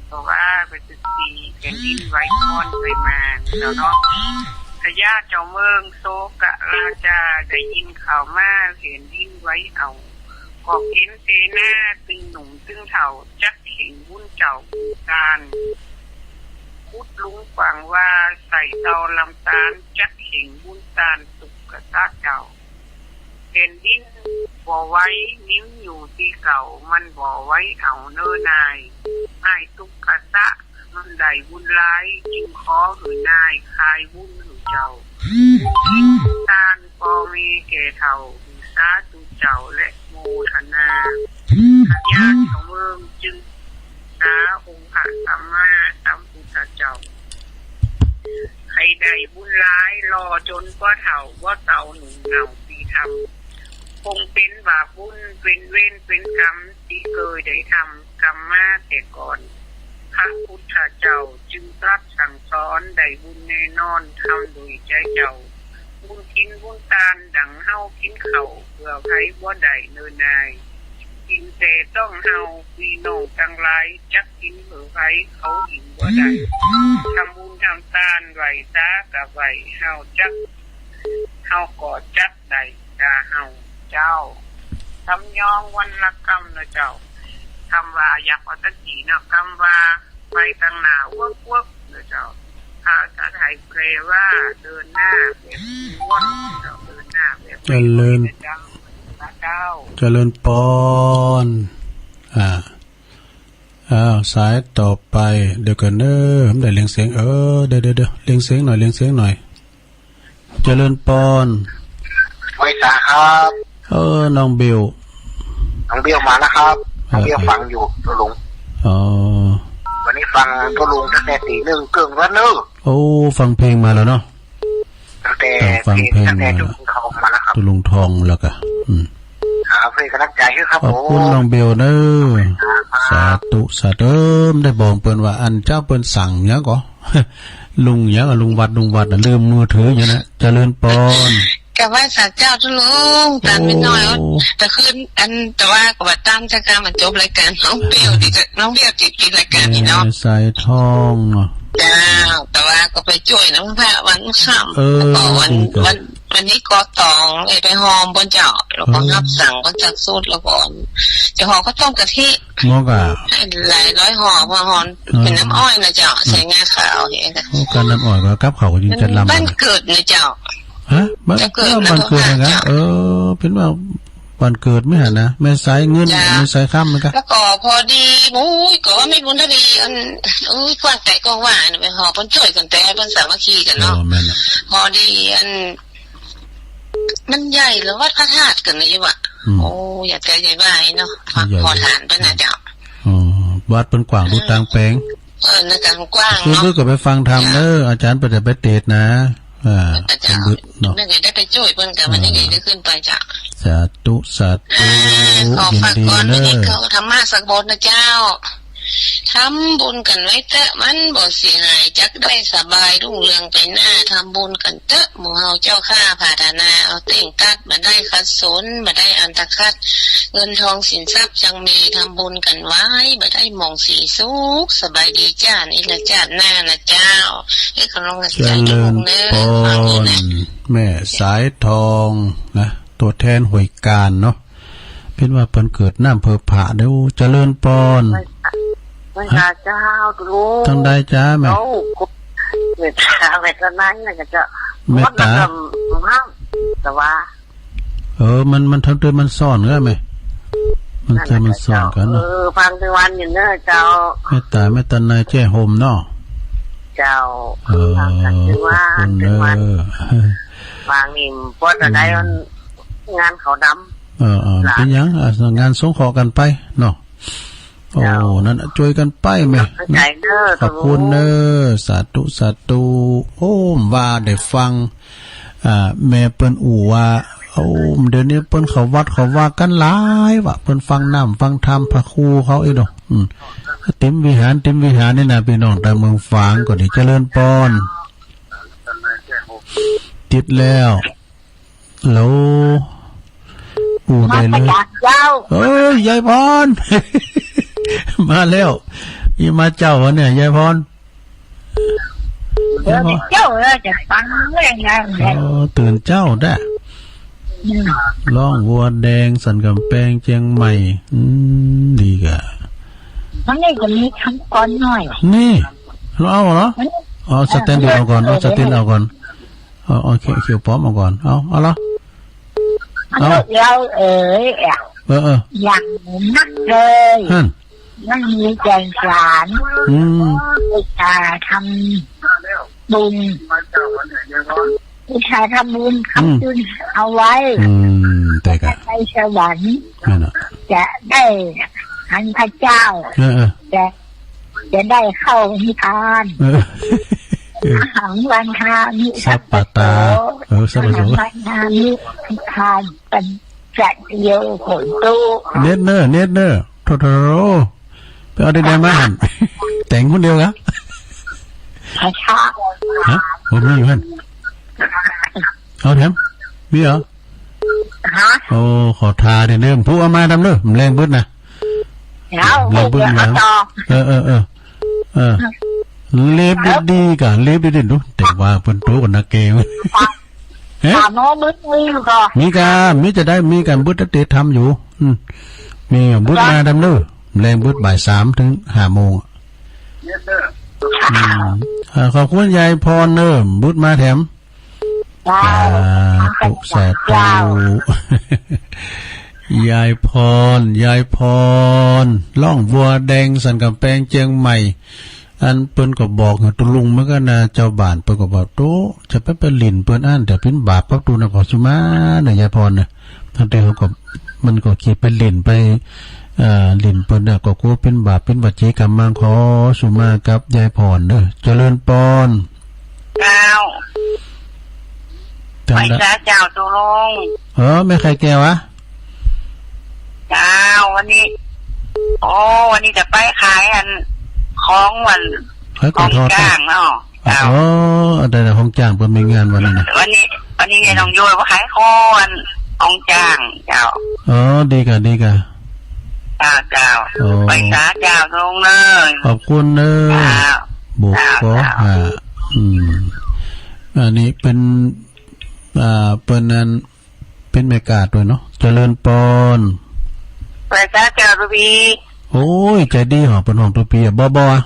เพราะว่าไปสิบสี่แผ่นดินไหวก่อนไปมานะเจ้าเนาะ พญาเจ้าเมืองโศกราชาได้ยินข่าวมาแผ่นดินไหวเอา ก็เก๋ณฑ์เสนาตึงหนุ่มตึงเฒ่า จักเข่งบุญเจ้าบุญตาน ขุดหลุมฝังวาใส่เตาลำตาล จักเข่งบุญตานตุ๊กตาเจ้า แผ่นดิน บ่ไหว นิ่มอยู่ตี้เก่า มันบ่ไหวเอาเน่อนาย อ้ายตุ๊กตะ มันได้บุญหลาย จึงขอหื้อนายคายบุญหื้อเจ้า ตานป้อแม่แก่เฒ่า สาธุเจ้า และโมทนา ญาติของเมืองจึง สาองค์พระสัมมาสัมพุทธเจ้า ให้ได้บุญหลาย รอจนกว่าเฒ่า บ่เต้าหนุ่มเหงาสีทำ คงเป๋นบาปบุญ เป๋นเวรเป๋นกรรม ตี้เกยได้ทำกรรมมาแต่ก่อน พระพุทธเจ้าจึงตรัสสั่งสอน ได้บุญแน่นอน ทำโดยใจเจ้า บุญกิ๋นบุญตาน ดั่งเฮากิ๋นข้าว เปื้อใผบ่ได้เน่อนาย กิ๋นแต่ต้องเฮา ปี้น้องตังหลาย จักกิ๋นเปื้อใผ เขาอิ่มบ่ได้ ทำบุญทำตาน ไหว้สากราบไหว้ เฮาจัก เฮาก็จักได้ ตาเฮา เจ้า ทำนองวรรณกรรมเน่อเจ้า กำว่ายักษ์ว่าตะกี้เนาะ กำว่าไปตังหน้าเวิกๆ เน่อเจ้า ภาษาไทยแปลว่าเดินหน้าแบบวนเจ้า เดินหน้าแบบ เจริญ เจ้า เจริญปอน อ่า อ้าว สายต่อไป เดี๋ยวก่อนเน่อ มันได้เรียงเสียง เออ เดี๋ยวๆๆ เรียงเสียงหน่อย เรียงเสียงหน่อย เจริญปอน ไหว้สาครับ เออ น้องเบล น้องเบลมาแล้วครับ น้องเบล เออ ฟังอยู่ ตุ๊ลุง อ๋อ วันนี้ฟังตุ๊ลุงตั้งแต่ตี๋นึ่งเกิ่งแล้วเน่อ โอ้ ฟังเพลงมาแล้วเนาะ ตั้งแต่ อ่า ฟังเพลง ตั้งแต่ มา ตุ๊ลุงทองมาแล้วครับ ตุ๊ลุงทองแล้วก็ อืม ครับ เป๋นก๋ำลังใจ๋หื้อครับ ขอบคุณ ผม น้องเบลเน่อ ครับ สาธุ สาธุ เอิ้ม ได้บอกเปิ้นว่า อันเจ้าเปิ้นสั่งหยังก่อ ลุงหยังอะ ลุงวัด ลุงวัดน่ะ ลืมมือถืออยู่นะ เจริญปอน กราบไหว้สาเจ้าตุ๊ลุง ตานแม่น้อย โอ้ แต่คืนอัน แต่ว่าก็ว่าตามจะกามาจบรายการน้องเบลดีจ้ะ น้องเบลติดปิดรายการนี่เนาะ แม่สายทองเนาะ เจ้า แต่ว่าก็ไปจ้วยนำพระวันค่ำ เออ แล้วก็วัน ดีจ้ะ วัน วันนี้ก็ตอง เอ้ย ไปฮอมเปิ้นเจ้า แล้วก็ เออ ฮับสั่งเปิ้นจักสุด แล้วก็จะห่อข้าวต้มกะทิ หม้อกะ หลายร้อยห่อ พอห่อ เออ เป๋นน้ำอ้อยเน่อเจ้า เออ ใส่งาขาวเนี่ยค่ะ โอ้ กาน้ำอ้อยก็กับข้าวก็ยิ่งจัดลำ บ้านเกิดเน่อเจ้า ฮะ บ้าน บ้านเกิด เออ บ้านเกิดเหมือนกัน เจ้า เออ เป๋นว่าบ้านเกิดแม่หั้นนะ แม่สายเงิน เจ้า แม่สายคำเหมือนกัน แล้วก็พอดี โอ้ย ก็ว่ามีบุญทวี อัน โอ้ย กว้างแต่กว้างว่า อัน ไปห่อเปิ้นจ้วยกั๋นแต่เปิ้นสามัคคีกั๋นเนาะ เออ แม่นน่ะ พอดี อัน มันใหญ่เหลือวัดพระธาตุกั๋นนี่วะ อืม โอ้ อย่าแต่ใหญ่บ่ายเนาะ ใหญ่ พอทานเปิ้นน่ะเจ้า อ๋อ วัดเปิ้นกว้างดู เออ ตางแปง เออ ในตางกว้าง คือ เนาะ คือก็ไปฟังธรรมเน่อ อาจ๋ารย์เปิ้นจะไปเตสน์นะ อ่า อาจ๋ารย์ เปิ้นเนาะ แม่นได้ไปจ้วยเปิ้นกะ อ่า วันนี้ได้ขึ้นไปเจ้า สาธุ สาธุ อ่า ขอฝากก่อน ยินดีเน่อ วันนี้เข้าธรรมะสักบทนะเจ้า ทำบุญกั๋นไว้เต๊อะ มันบ่เสียหาย จักได้สบายรุ่งเรืองไปหน้า ทำบุญกั๋นเต๊อะ หมู่เฮาเจ้าข้า ผาถนาเอาเต้งตัด บ่ได้ขัดสน บ่ได้อันตคัด เงินทองสินทรัพย์จั่งมี ทำบุญกั๋นไว้ บ่ได้หมองสีสุข สบายดีจ้า นี่ละจ้า หน้านะเจ้า ให้กำลังใจ เจริญปอน ทุกคนเนอะ ฟังอยู่นะ แม่สายทองนะ ตั๋วแทนห้วยกาญเนาะ เปิ้นว่าเปิ้นเกิดน้ำเปิ้นผะเด้อ เจริญปอน ไหว้สาเจ้าตุ๊ลุง ตังใดจ๊ะแม่ เอ้า เมตตา เมตตาในนะเจ้า เมตตา วัดละกำห้าม แต่ว่า เออ มัน มันทำด้วยมันซ่อนกันแม่ มันทำมันซ่อนกันเนาะ เออ ฟังทุกวันอยู่เน่อเจ้า เมตตา เมตตาในแจ้ห่มเนาะ เจ้า เออ ฟังกันทุกวัน ขอบคุณเน่อ ทุกวัน ฟังนี่ ปอจะได้มัน อืม งานเขาดำ เออ เออ หลาน เป๋นหยัง อ่ะ งานสงเคราะห์กั๋นไปเนาะ โอ้ เจ้า นั่นน่ะ จ้วยกั๋นไปแม่ ขอบใจเน่อ ขอบคุณเน่อ สาธุ สาธุ โอ้ ว่าได้ฟัง อ่า แม่เปิ้นอู้ว่า โอ้ เดี๋ยวนี้เปิ้นเข้าวัดเข้าวากั๋นหลายวะ เปิ้นฟังน้ำฟังธรรมพระครูเขาอี้เนาะ อืม เต็มวิหาร เต็มวิหารนี่นะ ปี้น้องตางเมืองฝางก็ดี เจริญปอน ติดแล้ว แล้ว อู้ได้เลย มาจากเจ้า เอ้ย ยายพร มาแล้ว นี่มาเจ้าเหรอเนี่ย ยายพร เออ ยายพร เจ้า เออ จะฟังเรื่องงาน อ๋อ ตื่นเจ้าได้ อืม ร้องวัวแดงสันกำแพงเจียงใหม่ อืม ดีกะ มันนี่ก็มีคำกลอนหน่อย นี่ เราเอาเหรอ มัน เอาสแตนดินเอาก่อน เอาสแตนดินเอาก่อน เอา เอาเขียว เขียวปลอมเอาก่อน เอา เอาละ เอ้า ลูกเราเอ๋ย เออ เออ อย่างนักเลย หั่น ไม่มีแก่นสาร อืม อุตส่าห์ทำบุญ อุตส่าห์ทำบุญ อืม ค้ำจุนเอาไว้ อืม แต่กะ ไปสวรรค์ นั่นน่ะ จะได้หันพระเจ้า เออ เออ จะ จะได้เข้านิพพาน เออ เออ อหังวันทามิ สัพพะตา สัพพะโส เออ สัพพะโส อหังวันทามิ นิพพานปัญจโยโหตุ เน็ตเน่อ เน็ตเน่อ โถ โถ โถ ไปเอาได้ไงมาหั่น แต่งคนเดียวกะ ช้าๆ ฮะ โอ้ มีอยู่หั่น เอาแถม มีเหรอ ฮะ โอ้ ขอทาเดี๋ยวเนิ่ม ผู้เอามาทำเน่อ มันแรงบึดนะ เอา แรงบึด เดี๋ยว นะ เอาต่อ เออ เออ เออ เออ เล็บดีๆ กะ เล็บดีๆ ดู แต่ว่าเปิ้นโตกว่านักเกม ฮะ ถามน้องมึงมีอยู่ก่อ มีกะ มีจะได้ มีกะ บึดเตรียมทำอยู่ อืม มีอยู่ บึดมาทำเน่อ แรงบึดบ่ายสามเถิงห้าโมง อืม อ่า ขอบคุณยายพรเน่อ บึดมาแถม เจ้า สาธุ สาธุ เจ้า ยายพร ยายพร ร้องบัวแดงสันกำแพงเจียงใหม่ อันเปิ้นก็บอกนะ ตุ๊ลุงเหมือนกั๋นนะ จาวบ้านเปิ้นก็บอก โต จะไป ไปหลิ้นเปิ้นอั้น แต่เป๋นบาปกับตุ๊นะ ขอสุมาเน่อ ยายพรเน่อ บางทีเขาก็ มันก็คิดไปหลิ้นไป เอ่อ หลิ้นเปิ้นน่ะ ก็กั๋วเป๋นบาป เป๋นวจีกรรมมัง ขอสุมากับยายพรเน่อ เจริญปอน เจ้า ไปจ้าเจ้าตุ๊ลุง เออ แม่ไข่แก้วอะ เจ้า วันนี้ โอ้ วันนี้จะไปขายอัน ของวัน ขายของจ้างเนาะ เจ้า อ๋อ ได้ๆ ของจ้างเปิ้นมีงานวันนี้นะ วันนี้ วันนี้ยายน้องโยยมาขายของอัน ของจ้าง เจ้า อ๋อ ดีกะ ดีกะ เจ้า เจ้า อ๋อ ไปจ้าเจ้าตุ๊ลุงเน่อ ขอบคุณเน่อ เจ้า บุก เจ้า ก็ เจ้า อ่า อืม อันนี้เป๋น อ่า เปิ้นนั้น เป๋นแม่ก๊าตวยเนาะ เจริญปอน ไปจ้าเจ้าตุ๊ปี้ โอ้ย ใจ๋ดีหอ เปิ้นฮ้องตุ๊ปี้อะ บ่ บ่อะ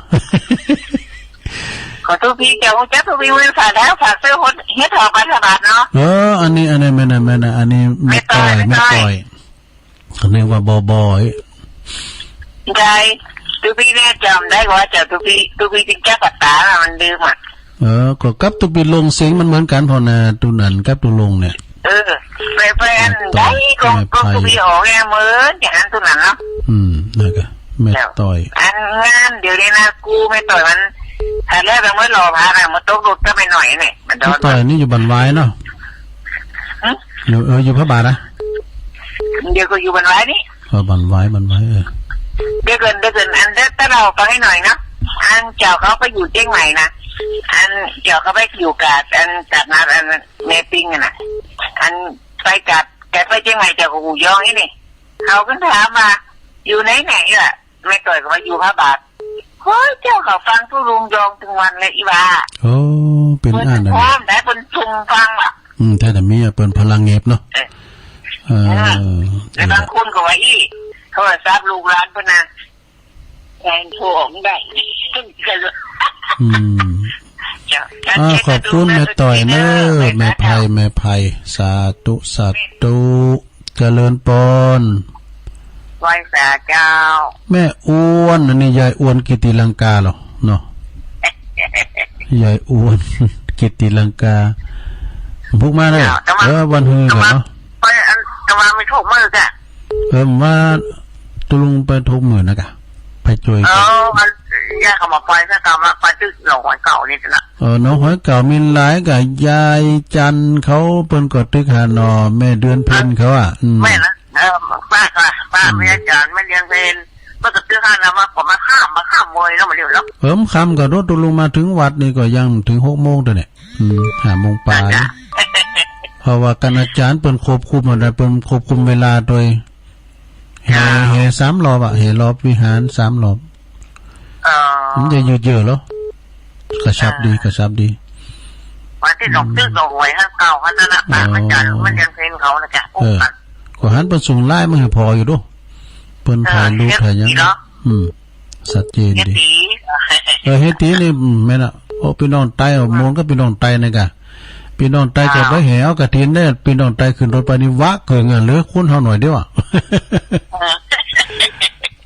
ขอตุ๊ปี้เจ้า ฮู้จักตุ๊ปี้ ฝากแล้ว ฝากซื้อเห็ดหอมไปถวายเนาะ เออ อันนี้ อันนี้แม่นน่ะ แม่นน่ะ อันนี้แม่ต้อย แม่ต้อย แม่ต้อย เขาเรียกว่าบ่อบ่อย ได้ ตุ๊ปี้เนี่ยจ๋ำได้ว่าเจ้าตุ๊ปี้ ตุ๊ปี้จึงจักกับต๋า มันลืมอะ เออ ก็กับตุ๊ปี้ลงเสียงมันเหมือนกั๋นพ่อนะ ตุ๊นั้นกับตุ๊ลุงเนี่ย เออ ไป ไปอันใดก็ แม่ไพ ก็ตุ๊ปี้ออกเนี่ยเหมือนอย่างนั้นตุ๊นั้นเนาะ อืม นั่นกะ แม่ต้อย อันงานเดี๋ยวนี้นะ กูแม่ต้อยมัน ถ้าแล้วแต่เมื่อรอพานะ มาตกรถก็ไม่หน่อยเนี่ย มันโดน แม่ต้อยนี่อยู่บ้านวายเนาะ หึ อยู่ เออ อยู่พระบาทนะ เดี๋ยวก็อยู่บ้านวายนี่ เออ บ้านวาย บ้านวาย เออ เดี๋ยวก่อน เดี๋ยวก่อน อันเดี๋ยวถ้าเราฟังให้หน่อยนะ อันเจ้าเขาไปอยู่เจียงใหม่นะ อันเจ้าเขาไปอยู่กับอันกับนัดอันแม่ปิงอะนะ อันไปกับ กับไปเจียงใหม่เจ้าก็หูยองไอ้นี่ เขาก็ถามว่า อยู่ไหนไหนอะ แม่ต้อยก็ว่าอยู่พระบาท เฮ้ย เจ้าเขาฟังตุ๊ลุงยองตึงวันเลยอีหว่า โอ้ เป๋นอันนั้น เปิ้นพร้อมได้เปิ้นซุ่มฟังล่ะ อืม ถ้าแต่มีอะ เปิ้นพลังเง็บเนาะ เออ เออ เออ แล้วบางคนก็ว่าอี้ โทรศัพท์ลูกหลานเปิ้นนะ แทนโทรออกได้ เปิ้นก็เลย อืม เจ้า อ่า ขอบคุณแม่ต้อยเน่อ แม่ไพ แม่ไพ สาธุ สาธุ เจริญปอน ไหว้สาเจ้า แม่อ้วน อันนี้ยายอ้วนกิตติลังกาเหรอเนาะ ยายอ้วน กิตติลังกา พุกมาเลย เจ้า แต่ว่า เออ วันฮือก่อนเนาะ แต่ว่า แต่ว่าไม่ถูกมื้อกะ เออ ว่าตุ๊ลุงไปถูกมื้อนะกะ ไปจ้วยกะ เออ มัน ยายเขามาไปสักกะ มาไปตึกหนองหอยเก่านี่นะ เออ หนองหอยเก่ามีหลายกะ ยายจันเขาเปิ้นก็ตึกหั้นเนาะ แม่เดือนเพ็ญเขาอะ อืม แม่นะ เออ ป้าค่ะ ป้า อืม แม่จัน แม่เดือนเพ็ญ เปิ้นก็ตึกหั้นนะ มา ก็มาค่ำ มาค่ำเว้ยเนาะ มาเดี๋ยวเนาะ เออ ค่ำกะ รถตุ๊ลุงมาเถิงวัดนี่ก็ยังเถิงหกโมงตั๊วเนี่ย อืม ห้าโมงป๋าย จ้ะ เพราะว่าคณาจารย์เปิ้นควบคุมอะนะ เปิ้นควบคุมเวลาโดย แห่ อ่า แห่สามรอบอะ แห่รอบวิหารสามรอบ อ๋อ มันจะยืดเยื้อเหรอ กระชับดี อ่า กระชับดี วันที่สอง อืม ตึกหนองหอยเก่าหั้นนะ อ๋อ ป้า แม่จัน แม่เดือนเพ็ญเขานะจ๊ะ เออ ก็หันเปิ้นส่งไลน์มาหื้อผ่ออยู่ดู เปิ้น เออ ถ่ายรูป เฮ็ด ถ่ายหยัง ดีเนาะ อืม ชัดเจนดี เฮ็ดดี เออ เฮ็ดดีนี่ อืม แม่นอะ โอ้ ปี้น้องใต้ โอ้ ม่วนกับปี้น้องใต้นี่กะ ปี้น้องไตก็ไปแห่เอากฐินเนี่ย ปี้น้องไตขึ้นรถไปนี่วะเกิ่งอะ เหลือคนเฮาหน่อยเดียวอะ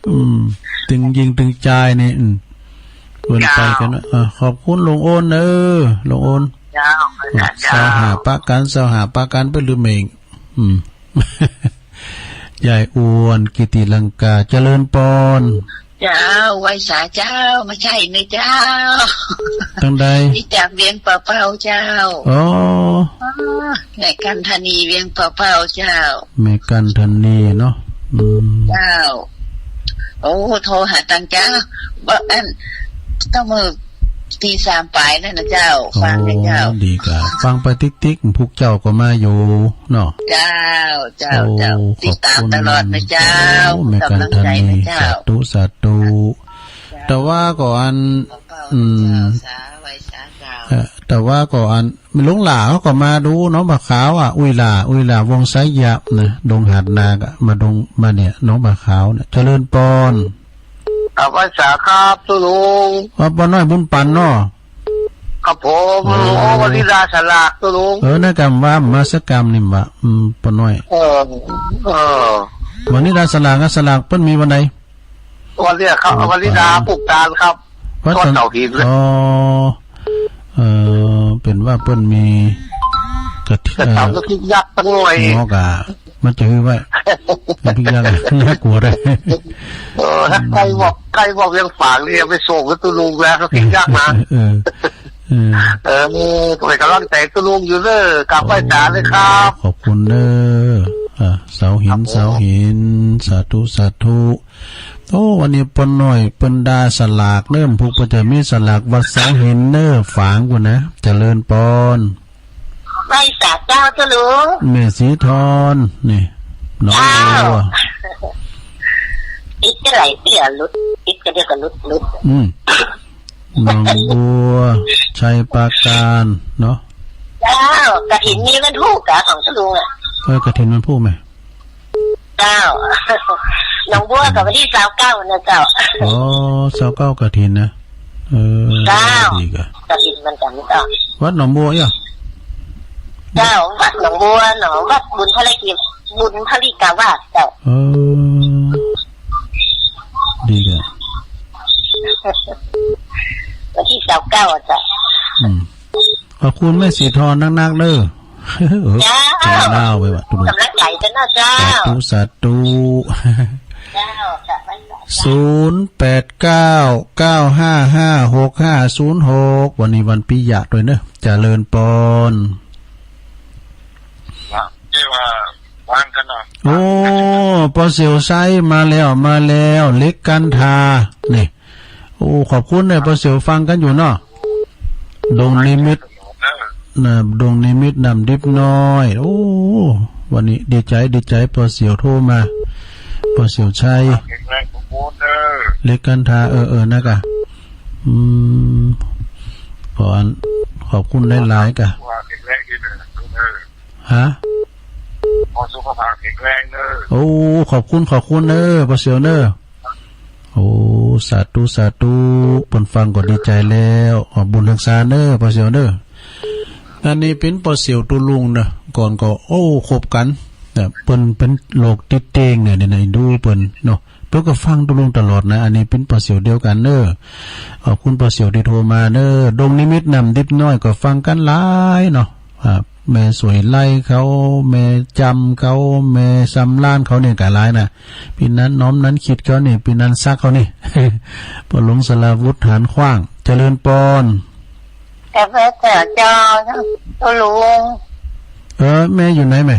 อืม ตึงญิงตึงจายนี่ อืม เปิ้นไปกั๋นนะ เออ ขอบคุณลุงโอนเออ ลุงโอน เจ้า เออ เจ้า เซาห้าปะกั๋น เซาห้าปะกั๋น ไปลืมเอง อืม ยายอ้วน กิติลังกา เจริญปอน เจ้า ไหว้สาเจ้า มาใช่เนอะเจ้า ตังใด นี่จากเวียงป่าเป้าเจ้า อ๋อ อ๋อ แม่กันธนีเวียงป่าเป้าเจ้า แม่กันธนีเนาะ อืม เจ้า โอ้ โทรหาตังเจ้า บ่ อัน ต้องมือ ตีสามปายแล้วนะเจ้า ฟังนะเจ้า อ๋อ ดีกะ ฟังไปติ๊กๆ พุกเจ้าก็มาอยู่เนาะ เจ้า เจ้า โอ้ เจ้า ขอบคุณ ติดต๋ามตลอดนะเจ้า โอ้ แม่กันธนี กำลังใจ๋นะเจ้า สาธุ สาธุ เจ้า แต่ว่าก็อัน ขอบคุณ อืม เจ้า สา ไหว้สาเจ้า เอ่อ แต่ว่าก็อัน ลุงหล่าเขาก็มาดูหนองผาขาวอะ อุ้ยหล่า อุ้ยหล่า วงไซยับนะ ดงหาดนาคอะ มาดง มาเนี่ย หนองผาขาวเนี่ย เจริญปอน ครับ ไหว้สาครับ ตุ๊ลุง ว่าป้อน้อยบุญปันเนาะ ครับผม โอ้ โอ้ วันนี้ดาสลาก ตุ๊ลุง เออ นั่นกำว่ามาสักกำนี่บ่ะ อืม ป้อน้อย เออ เออ วันนี้ดาสลาก สลากเปิ้นมีวันใด วันเนี้ยครับ วันนี้ดาปลูกตาลครับ วัด ต้นเสาหินนะ อ๋อ เออ เปิ้นว่าเปิ้นมีกระถิน กระถิน เอ่อ น้ำพริกยักษ์ตั้งหน่วย งอกอะ มันจะหื้อไว้ น้ำพริกยักษ์ น่ากลัวได้ เออ ถ้าใครบอก ใครบอกเวียงฝางนี่ไปส่งกับตุ๊ลุงแล้ว น้ำพริกยักษ์นะ เออ เออ เออ เปิ้นกำลังใจ๋ตุ๊ลุงอยู่เน้อ กราบไหว้สาเลยครับ โอ้ ขอบคุณเน้อ อ่ะ เสาหิน ครับผม เสาหิน สาธุ สาธุ โอ้ วันนี้ป้อน้อยเปิ้นดาสลากเน้อ พุกเปิ้นจะมีสลากวัดเสาหินเน้อ ฝางพุ้นนะ เจริญปอน ไหว้สาเจ้าตุ๊ลุง แม่สีทอน นี่ หนองบัว เจ้า ติดก็ไหลเตี้ยหลุด ติดก็เดียวก็หลุด หลุด อืม หนองบัว ชัยปราการ เนาะ เจ้า กระถินมีวันพุธกะของตุ๊ลุงอะ เออ กระถินวันพุธไหม เจ้า หนองบัวกะวันตี้ซาวเก้านะเจ้า อ๋อ ซาวเก้ากฐินนะ เออ เจ้า ดีกะ กฐินเหมือนกั๋นเจ้า วัดหนองบัวเอี้ย เจ้า วัดหนองบัวเนาะ วัดบุญพลิก บุญพลิกาวาสเจ้า เออ ดีกะ วันตี้ซาวเก้าอะเจ้า อืม ขอบคุณแม่สีทอนนักๆ เน้อ เออ เจ้า เจ๋งดาวไปว่ะ ตุ๊ลุง กำลังใจ๋เจ้าเนาะเจ้า สาธุ สาธุ เจ้า สาธุ ศูนย์แปดเก้า เก้าห้าห้า หกห้าศูนย์หก วันนี้วันปิยะตวยเน้อ เจริญปอน ครับ เรียกว่าฟังกั๋นเนาะ โอ้ ป้อเสี่ยวไซมาแล้ว มาแล้ว เหล็กกันทา นี่ โอ้ ขอบคุณเน้อ ป้อเสี่ยวฟังกั๋นอยู่เนาะ ดงนิมิต นะ ดงนิมิตน้ำดิบน้อย โอ้ วันนี้ดีใจ๋ ดีใจ๋ ป้อเสี่ยวโทรมา ป้อเสี่ยวไซ แข็งแรงสมบูรณ์เน้อ เหล็กกันทา เออ เออ นะกะ อืม ขออัน ขอบคุณหลายๆ กะ ว่าแข็งแรงดีเน้อ เน้อ ฮะ ขอสุขภาพแข็งแรงเน้อ โอ้ ขอบคุณ ขอบคุณเน้อ ป้อเสี่ยวเน้อ โอ้ สาธุ สาธุ เปิ้นฟังก็ดีใจ๋แล้ว ขอบุญฮักษาเน้อ ป้อเสี่ยวเน้อ อันนี้เป๋นป้อเสี่ยวตุ๊ลุงเน้อ ก่อนก็ โอ้ คบกั๋น นะ เปิ้นเป๋นโรคติดเตียงเนี่ย เนี่ย เนี่ย ดูเปิ้นเนาะ เปิ้นก็ฟังตุ๊ลุงตลอดนะ อันนี้เป๋นป้อเสี่ยวเดียวกั๋นเน้อ ขอบคุณป้อเสี่ยวตี้โทรมาเน้อ ดงนิมิตน้ำดิบน้อยก็ฟังกั๋นหลายเนาะ อ่า แม่สวยไล่เขา แม่จำเขา แม่สำราญเขาเนี่ยก็หลายนะ ปี้นันน้อมนันคิดเขาเนี่ย ปี้นันซักเขาเนี่ย ป้อหลวงสราวุธหานขว้าง เจริญปอน กาแฟเจ้า ตุ๊ลุง เออ แม่อยู่ไหนแม่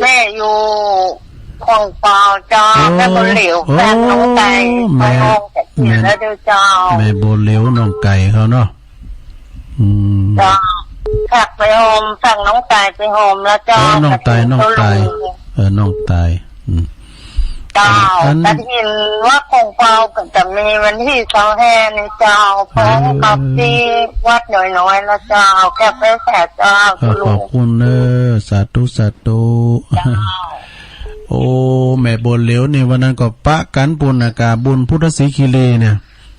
แม่อยู่ของเปาเจ้า โอ้ แม่บัวเหลียว โอ้ แฟนน้องไก่ แม่ ไปห้องแต่เสียแล้วเด้อเจ้า แม่บัวเหลียวน้องไก่เขาเนาะ อืม เจ้า ฝากไปโฮม ฝากน้องไก่ไปโฮมแล้วเจ้า เออ น้องไก่ กฐิน น้องไก่ ตุ๊ลุง เออ น้องไก่ อืม เจ้า อัน กฐินวัดของเปาก็จะมีวันตี้ซาวห้านี่เจ้า เออ พร้อมกับตี้วัดน้อยๆ นะเจ้า กาแฟเจ้า เออ ตุ๊ลุง ขอบคุณเน้อ สาธุ สาธุ เจ้า โอ้ แม่บัวเหลียวนี่วันนั้นก็ปะกั๋นปู๊นนะ กาบุญพุทธศรีคีรีเนี่ย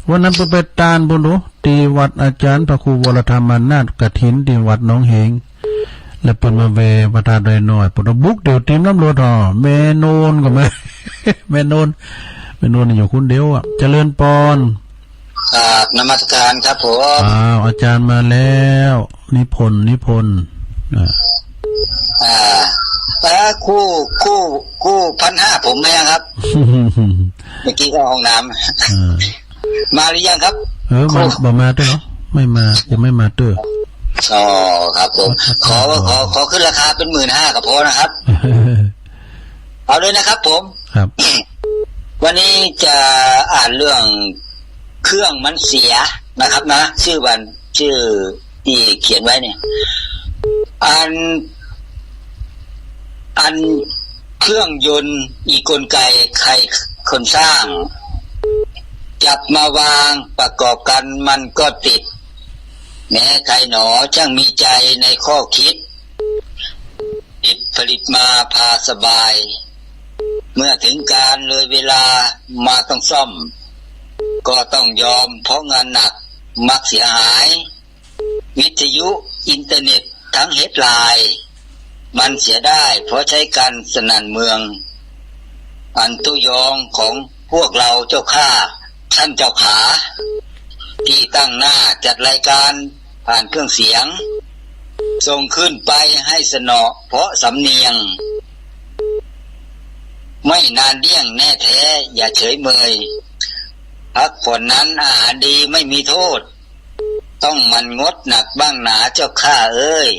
วันนั้นเปิ้นไปตานปู๊นโอ้ ตี้วัดอาจ๋ารย์พระครูวรธรรมานาถกฐินตี้วัดหนองเหง แล้วเปิ้นมาแวะพระธาตุดอยน้อย เปิ้นก็บุกเดี่ยวตี๋มน้ำรถ อ้อ แม่โนนก็มา แม่โนน แม่โนนอยู่คนเดียวอะ เจริญปอน กราบนมัสการครับผม อ้าว อาจ๋ารย์มาแล้ว นิพนธ์ นิพนธ์ อ่า อ่า เอ่อ กู้ กู้ กู้พันห้าผมไหมครับ เมื่อกี้เข้าห้องน้ำ อ่า มาหรือยังครับ เออ มา กู้ บ่มาเตื้อเหรอ ไม่มา ยังไม่มาเตื้อ อ๋อ ครับผม ขอ ขอ ขอขึ้นราคาเป็นหมื่นห้าก็พอนะครับ เอาเลยนะครับผม ครับ วันนี้จะอ่านเรื่องเครื่องมันเสียนะครับนะ ชื่อวัน ชื่อตี้เขียนไว้เนี่ย อัน อันเครื่องยนต์อีกลไกใครคนสร้าง จับมาวางประกอบกันมันก็ติด แม้ใครหนอช่างมีใจในข้อคิด ผลิต ผลิตมาพาสบาย เมื่อถึงการเลยเวลามาต้องซ่อม ก็ต้องยอมเพราะงานหนักมักเสียหาย วิทยุอินเทอร์เน็ตทั้งเฮดไลน์ มันเสียได้เพราะใช้กันสนั่นเมือง อันตุ๊ยองของพวกเราเจ้าข้า ท่านเจ้าขา ที่ตั้งหน้าจัดรายการผ่านเครื่องเสียง ส่งขึ้นไปให้สนอเพราะสำเนียง ไม่นานเดี้ยงแน่แท้อย่าเฉยเมย พักผ่อนนั้นอาหารดีไม่มีโทษ ต้องหมั่นงดหนักบ้างหนาเจ้าข้าเอ้ย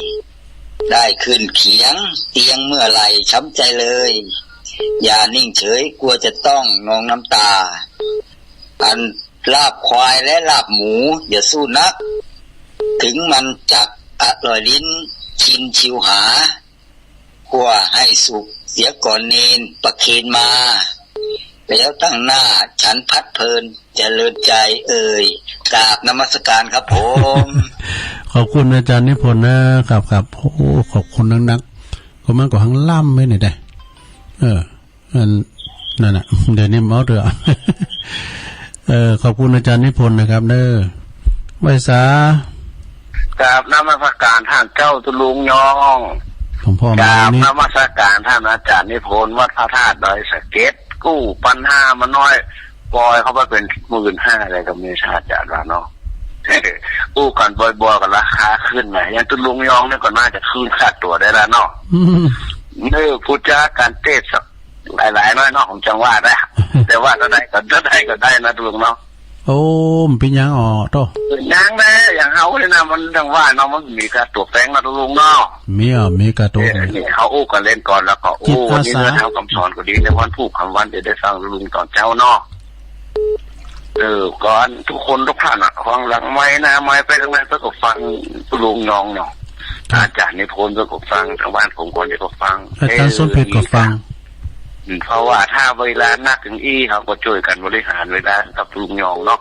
ได้ขึ้นเขียงเตียงเมื่อไหร่ช้ำใจเลย อย่านิ่งเฉยกลัวจะต้องนองน้ำตา อันลาบควายและลาบหมูอย่าสู้นัก ถึงมันจักอร่อยลิ้นชินชิวหา คั่วให้สุกเสียก่อนเณรประเคนมา แล้วตั้งหน้าฉันพัดเพลินเจริญใจเอ่ย กราบนมัสการครับผม ขอบคุณอาจ๋ารย์นิพนธ์นะครับ ครับ โอ้ ขอบคุณนักๆ ก็มันก็หังล้ำไว้หน่อยได้ เออ อัน นั่นน่ะ เดี๋ยวนี้เมาเถอะ เออ ขอบคุณอาจ๋ารย์นิพนธ์นะครับเน้อ ไหว้สา กราบนมัสการท่านเจ้าตุ๊ลุงยอง หลวงพ่อมา กราบ นี่ นมัสการท่านอาจ๋ารย์นิพนธ์วัดพระธาตุดอยสะเก็ด กู้ปันห้ามาน้อย ปอยเข้าไปเป๋นหมื่นห้าเลยก็มี อาจ๋ารย์ว่าเนาะ กู้กั๋นบ่อยๆ ก็ราคาขึ้นนะ อย่างตุ๊ลุงยองนี่ก็น่าจะคืนค่าตั๋วได้แล้วเนาะ อืม เน้อ ผู้จ๋าก๋านเตสน์สัก หลายๆ น้อยเนาะ ผมจังว่าได้ แต่ว่าถ้าได้ก็ ถ้าได้ก็ได้นะตุ๊ลุงเนาะ โอ้ มันเป๋นหยังอ๋อ โต้ เป๋นหยังแน่ อย่างเฮานี่นะ มันจังว่าเนาะ มันมีค่าตั๋วแปงนะตุ๊ลุงเนาะ มีอ่ะ มีค่าตั๋ว เออ นี่เฮาอู้กั๋นเล่นก่อน แล้วก็อู้ จิตอาสา วันนี้เฮากำสอนก็ดี ในวันพูกกำวันจะได้ฟังตุ๊ลุงต๋อนเจ๊าเนาะ เออ ก่อนทุกคนทุกท่านอะ ฟังหลังไมค์หน้าไมค์ไปตรงไหนเปิ้นก็ฟังตุ๊ลุงยองเนาะ ครับ อาจ๋ารย์นิพนธ์เปิ้นก็ฟัง ตางบ้านผมคนเดียวก็ฟัง อาจ๋ารย์สมเพ็ชก็ฟัง เออ อืม เพราะว่าถ้าเวลานักอย่างอี้ เฮาก็จ้วยกั๋นบริหารเวลากับตุ๊ลุงยองเนาะ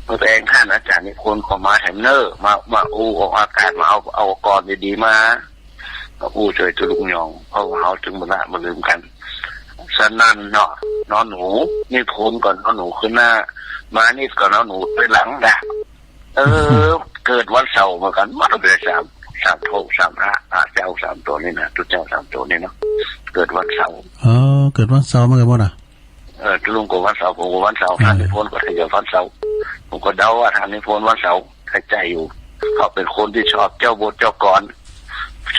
เมื่อแปงท่านอาจ๋ารย์นิพนธ์ก็มาแถมเน้อ มา มาอู้ออกอากาศ มาเอา เอากลอนดีๆ มา มาอู้จ้วยตุ๊ลุงยอง เพราะว่าเฮาจึงบ่ละบ่ลืมกั๋น สนั่นเนาะ นอหนู นิพนธ์ก็นอหนูขึ้นหน้า มานิดก็นอหนูถอยหลังนะ เออ เกิดวันเสาร์เหมือนกั๋น มาเป๋นสาม สามโท สามพระ อ่า เจ้าสามตั๋วนี่นะ ตุ๊เจ้าสามตั๋วนี่เนาะ เกิดวันเสาร์ เออ เกิดวันเสาร์เหมือนกั๋นหมดอะ เออ ตุ๊ลุงก็วันเสาร์ ผมก็วันเสาร์ เออ ท่านนิพนธ์ก็เกิดวันเสาร์ ผมก็เดาว่าท่านนิพนธ์วันเสาร์ เข้าใจ๋อยู่ เขาเป๋นคนตี้ชอบเจ้าบทเจ้ากลอน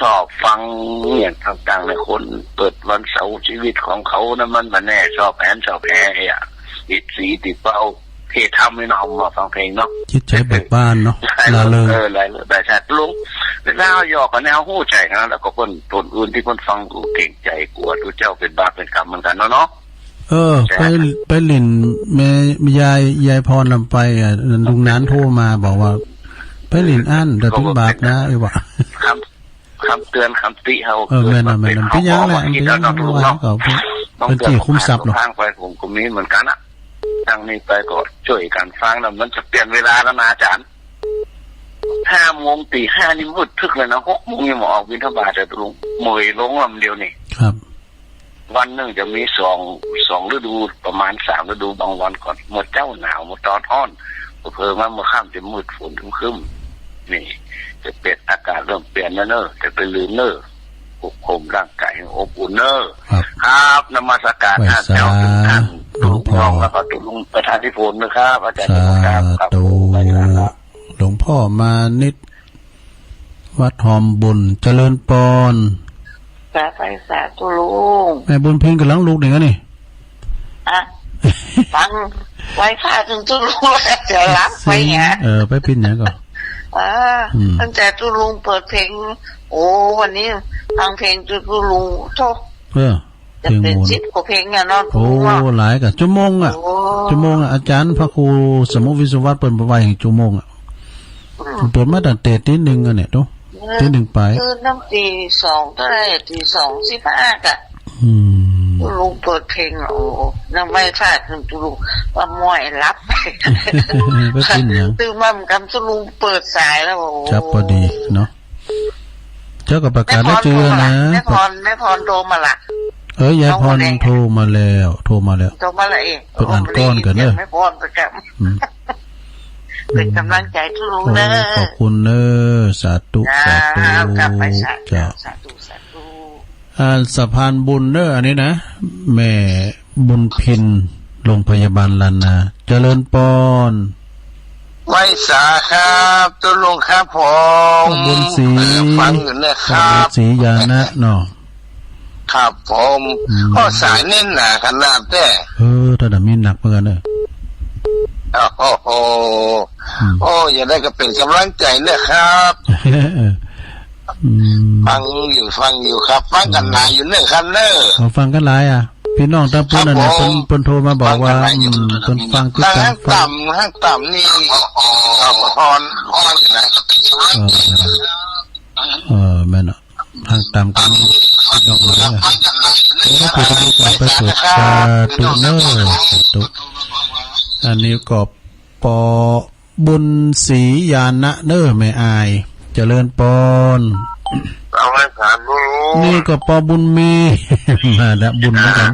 ชอบฟังเนี่ยต่างๆ ในคนเกิดวันเสาร์ ชีวิตของเขานั้นมันบ่แน่ ชอบแหนชอบแหอะ อิดสีติดเป้า เทศน์ธรรมนี่เนาะ มาฟังเพลงเนาะ จิตใจ๋เบิกบานเนาะ ร่าเริง เออ ร่าเริง ได้ใช่ ตุ๊ลุง เวลาเฮาหยอกกั๋นเนี่ย เฮาฮู้ใจ๋นะ แล้วก็เปิ้น คนอื่นตี้เปิ้นฟังก็เกรงใจ๋ กั๋วตุ๊เจ้าเป๋นบาปเป๋นกรรมเหมือนกั๋นเนาะ เนาะ เออ ไป ไปหลิ้นแม่ยาย ยายพรนำไปอะ ลุงหนานโทรมาบอกว่า ไปหลิ้นอั้น เดี๋ยวเป๋นบาปนะ เออ ว่า คำ คำเตือนคำติเฮา เออ แม่นน่ะ แม่นน่ะ เป๋นหยังแหละ เป๋นหยังแหละ เปิ้นจี้คุ้มทรัพย์เนาะ ทางไปผมก็มีเหมือนกั๋นอะ ทางนี้ไปก็จ้วยกั๋นฟังแล้ว มันจะเปลี่ยนเวลาแล้วนะอาจ๋ารย์ ห้าโมง ตีห้านี่มืดทึกเลยนะ หกโมงยังบ่ออกบิณฑบาตเลยตุ๊ลุง เมื่อยลงลำเดียวนี่ ครับ วันนึ่งจะมีสอง สองฤดู ประมาณสามฤดู บางวันก็เมื่อเจ๊าหนาว เมื่อตอนฮ้อน เผลอๆ มาเมื่อค่ำจะมืดฝนครึ้มๆ นี่ จะเปลี่ยน อากาศเริ่มเปลี่ยนแล้วเน่อ จะไปลืมเน่อ อบห่มร่างกายให้อบอุ่นเน่อ ครับ ครับ นมัสการ ไหว้สา ท่านเจ้าทุกท่าน หลวงพ่อ ลูกน้อง แล้วก็ตุ๊ลุงประธานนิพนธ์นะครับ อาจารย์นิพนธ์ครับ ครับ สาธุ ผมไหว้สาครับ หลวงพ่อมานิต วัดหอมบุญ เจริญปอน สาธุ สาธุลุง แม่บุญเพ็ญก่ำลังลุกนี่กะนี่ อ่ะ ฟังไหว้พระจนตุ๊ลุงแล้วจะหลับไปเนี่ย เออ ไปปิ้นหยังก่อ เออ อืม ตั้งแต่ตุ๊ลุงเปิดเพลง โอ้ วันนี้ฟังเพลงตุ๊ลุง โธ่ เออ จะเป๋น เพลงโหน สิบกว่าเพลงเนี่ยเนาะ โอ้ ตุ๊ลุงเนาะ หลายก่ะ ชั่วโมงอ่ะ โอ้ ชั่วโมงอ่ะ อาจารย์พระครูสมุทรวิศวัตรเปิ้นไหว้ชั่วโมงอ่ะ อืม เปิดมาตั้งแต่ตีหนึ่งอ่ะเนี่ย โธ่ เออ ตีหนึ่งไป ตื่นตั้งตีสองเต้าใด ตีสองสิบห้าก่ะ อืม ตุ๊ลุงเปิดเพลงอ่ะ โอ้ นั่งไหว้พระจนตุ๊ลุงว่าม้อยหลับ ไปปิ้นหยัง ตื่นมาเหมือนกันตุ๊ลุงเปิดสายแล้ว โอ้ ครับ พอดีเนาะ เจ้าก็ประกาศแล้วจื้อนะ แม่พรโทรมาละ แม่พร แม่พรโทรมาละ เออ ยายพร น้องหมูแดง โทรมาแล้ว โทรมาแล้ว โทรมาละเอง เปิ้นอ่านก่อนก่อนเน่อ แม่พรประกาศ อืม เป๋นก๋ำลังใจ๋ตุ๊ลุงเน่อ โอ้ ขอบคุณเน่อ สาธุ เจ้า สาธุ กลับไปสาธุ เจ้า สาธุ สาธุ อ่า สะพานบุญเน่อ อันนี้นะ แม่บุญเพ็ญ โรงพยาบาลล้านนา เจริญปอน ไหว้สาครับ ตุ๊ลุงครับผม บุญศรี เออ ฟังอยู่เนี่ยครับ บุญศรีญาณะเนาะ ครับผม อืม โอ้ สายแน่นหนาขนาดแต๊ เออ ถ้าดำนี้หนักเหมือนกันเน่อ โอ้โห อืม โอ้ อย่างใดก็เป๋นก๋ำลังใจ๋นะครับ อืม ฟังอยู่ ฟังอยู่ครับ ฟังกั๋นหลายอยู่เน่อครับเน่อ อ๋อ ฟังกั๋นหลายอ่ะ ปี้น้องตางปู๊นน่ะ ครับผม เปิ้น เปิ้นโทรมาบอกว่า ฟังกั๋นหลายอยู่ อืม เปิ้นฟังติดต๋าม ฟัง ห้างต่ำ ห้างต่ำนี่ ครับ ฮ้อน ฮ้อนอยู่นะ เออ เออ แม่นอ่ะ ห้างต่ำก็มีพี่น้องอยู่เน่อ โอ้ ขอบคุณทุกท่านไปเปิด สาธุเน่อ สาธุ อันนี้ก็ ปอบุญศรีญาณะเน่อ แม่อาย เจริญปอน เอาไว้สาธุ นี่ก็ปอบุญมี มาละ บุญเหมือนกั๋น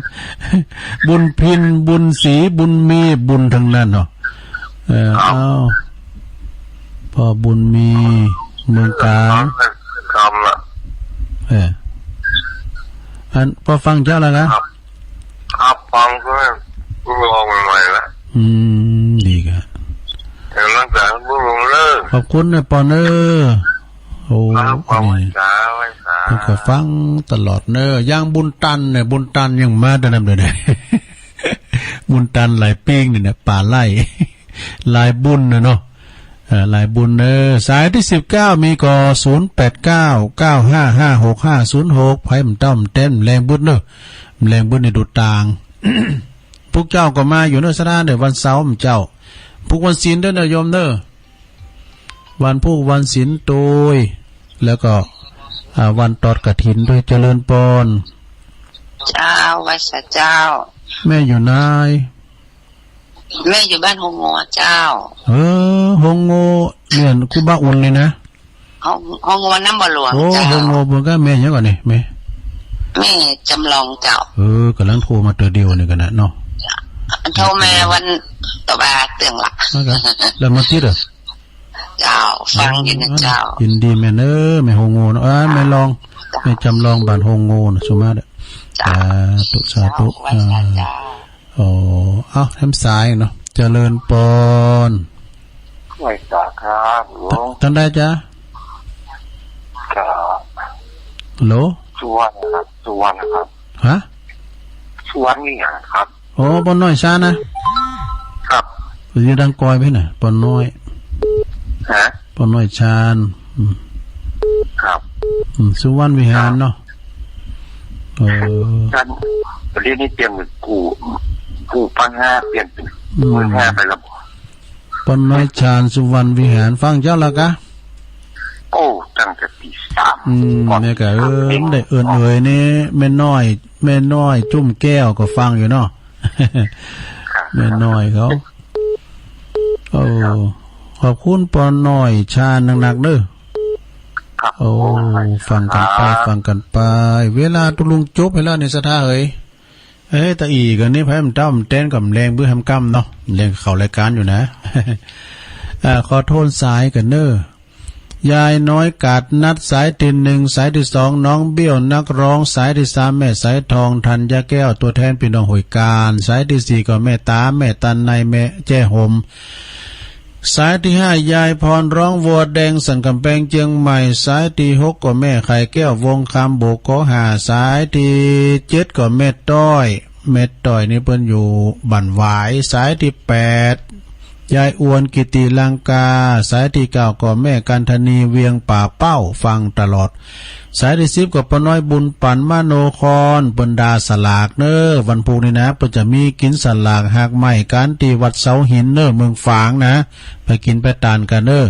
บุญเพ็ญ บุญศรี บุญมี บุญทั้งนั้นเนาะ เออ ครับ เอ้า ปอบุญมี เมืองกาญ ทำละ เออ อัน ปอฟังเจ้าแล้วนะ ครับ ครับ ฟังก็เพิ่งออกใหม่ๆ ละ อืม ดีก่ะ เดี๋ยวหลังจากเพิ่งลงเลิก ขอบคุณเน่อปอนเน่อ โอ้ ครับ ขอบคุณ นี่ สาธุ สาธุ เปิ้นก็ฟังตลอดเน่อ อย่างบุญตันเนี่ย บุญตันยังมาแต่นำเด้อเนี่ย บุญตันหลายปิ้งนี่เนี่ย ป๋าไล่ หลายบุญเน่อเนาะ เอ่อ หลายบุญเน่อ สายตี้สิบเก้ามีก่อ ศูนย์แปดเก้า เก้าห้าห้า หกห้าศูนย์หก ใผบ่เต้าบ่แต๊น แลงบึดเน่อ แลงบึดในดูตาง พุกเจ้าก็มาอยู่เน่อ สถานเน่อ วันเสาร์เจ้า พุกวันศีลตวยเน่อโยมเน่อ วันพุกวันศีลตวย แล้วก็ อ่า วันตอดกฐินตวย เจริญปอน เจ้า ไหว้สาเจ้า แม่อยู่ไหน แม่อยู่บ้านโฮงโงวเจ้า เออ โฮงโงว เนี่ย ครูบาอุ่นนี่นะ โฮง โฮงโงวน้ำบ่อหลวง โอ้ เจ้า โฮงโงวเปิ้นก็แม่หยังก่อนี่ แม่ แม่จำลองเจ้า เออ ก่ำลังโทรมาเตื้อเดียวนี่ก่ะนะเนาะ โทรมาวันตะวาเตื้องละ แล้วมาติดเหรอ เจ้า ฟังอยู่นะเจ้า ยินดีแม่เน่อ แม่โฮงโงวเนาะ อ่า แม่ลอง เจ้า แม่จำลองบ้านโฮงโงวเนาะ สุมาเด้อ เจ้า สาธุ สาธุ เจ้า ไหว้สาเจ้า อ่า อ๋อ เอ้า แถมสายเนาะ เจริญปอน ไหว้สาครับ หลวง ท่านใดจ๊ะ ครับ ฮัลโหล สุวรรณครับ สุวรรณครับ ฮะ สุวรรณวิหารครับ โอ้ ปอน้อยชาญนะ ครับ อยู่ดังกอยไปน่ะ ปอน้อย ฮะ ปอน้อยชาญ อืม ครับ อืม สุวรรณวิหารเนาะ เออ ท่าน ต๋อนนี้เปลี่ยนเป๋นกู่ กู่ปังห้า เปลี่ยนเป๋น อืม เมืองห้าไปแล้ว ปอน้อยชาญ สุวรรณวิหาร ฟังเจ้าแล้วกะ โอ้ ตั้งแต่ตีสาม อืม ก่อน เนี่ยกะ เออ มันได้เอิ้นเอ่ยนี่ แม่น้อย แม่น้อยจุ่มแก้วก็ฟังอยู่เนาะ ครับ แม่น้อยเขา โอ้ ขอบคุณปอน้อยชาญนักๆ เด้อ ครับ โอ้ ผม ฟังกั๋นไป ครับ ฟังกั๋นไป เวลาตุ๊ลุงจบไปแล้วนี่ ศรัทธาเอ๋ย เอ้ย ตะอี้ก่อนนี้ ไผมันเต๊ามันแตนก็แลงบื้อหำก้ำเนาะ แลงเข้ารายก๋านอยู่นะ อ่า ขอโทษสายก่อนเน้อ ยายน้อยกาดนัด สายตี้หนึ่ง สายตี้สอง น้องเบี้ยวนักร้อง สายตี้สาม แม่สายทอง ธัญญาแก้ว ตั๋วแตนปี้น้องห้วยก๋าน สายตี้สี่ก็แม่ต๋า แม่ตันใน แม่แจ้หม สายตี้ห้า ยายพรร้องวัวแดง สันก๋ำแปง เจียงใหม่ สายตี้หกก็แม่ไข่แก้ว วงคำ โบกโกห้า สายตี้เจ็ดก็แม่ต้อย แม่ต้อยนี่เปิ้นอยู่บ้านหวาย สายตี้แปด ยายอวน กิติลังกา สายตี้เก้าก็แม่กันธนี เวียงป่าเป้า ฟังตลอด สายตี้สิบก็ป้าน้อยบุญปั๋น มโนคร เปิ้นด่าสลากเน้อ วันพูกนี้นะ เปิ้นจะมีกิ๋นสลากหากไม้กั๋นตี้วัดเสาหินเน้อ เมืองฝางนะ ไปกิ๋นไปตานกั๋นเน้อ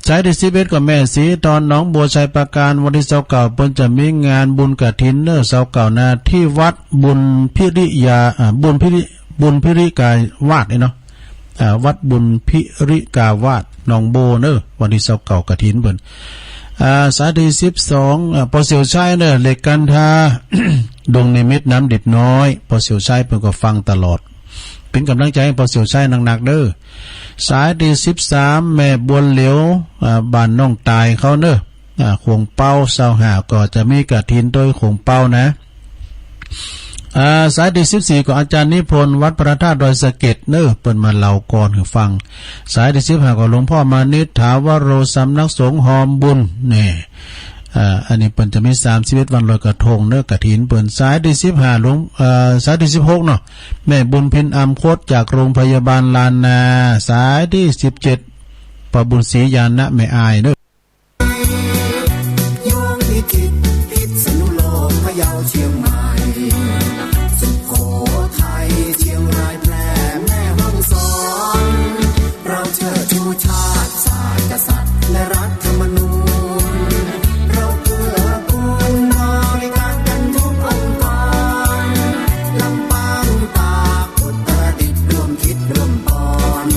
สายตี้สิบเอ็ดก็แม่ศรีทอน หนองบัว ชัยปราการ วันตี้ซาวเก้า เปิ้นจะมีงานบุญกฐินเน้อ ซาวเก้านะ ตี้วัดบุญพิริยา อ่า บุญพิริ บุญพิริกาวาสนี่เนาะ อ่า วัดบุญพิริกาวาส หนองบัวเน้อ วันตี้ซาวเก้ากฐินเปิ้น อ่า สายตี้สิบสอง อ่า ป้อเสี่ยวชัยเน้อ เหล็กกันทา ดงนิมิตร น้ำดิบน้อย ป้อเสี่ยวชัยเปิ้นก็ฟังตลอด เป๋นก๋ำลังใจ๋หื้อป้อเสี่ยวชัยหนักๆ เน้อ สายตี้สิบสาม แม่บัวเหลียว อ่า บ้านน้องต๋ายเขาเน้อ อ่า ขวงเป๊า ซาวห้า ก็จะมีกฐินตวยขวงเป๊านะ อ่า สายตี้สิบสี่ก็อาจ๋ารย์นิพนธ์ วัดพระธาตุดอยสะเก็ดเน้อ เปิ้นมาเล่าก่อนหื้อฟัง สายตี้สิบห้าก็หลวงพ่อมานิต ถาวโร สำนักสงฆ์ฮอมบุญ แน่ อ่า อันนี้เปิ้นจะมีสามสิบเอ็ดวันลอยกระทงเน้อกฐินเปิ้น สายตี้สิบห้า หลวง เอ่อ สายตี้สิบหกเนาะ แม่บุญเพ็ญ อำคต จากโรงพยาบาลล้านนา สายตี้สิบเจ็ด ป้อบุญศรี ญาณะ แม่อายเน้อ โยงพิจิตร พิษณุโลก พะเยา เชียงใหม่ สุโขทัย เชียงราย แพร่ แม่ฮ่องสอน เราเชิดชูชาติ ศาสตร์ กษัตริย์ และรัฐธรรมนูญ เราเกื้อกูลบริการกันทุกองค์กร ลำปาง ตาก อุตรดิตถ์ ร่วมคิดร่วมปอน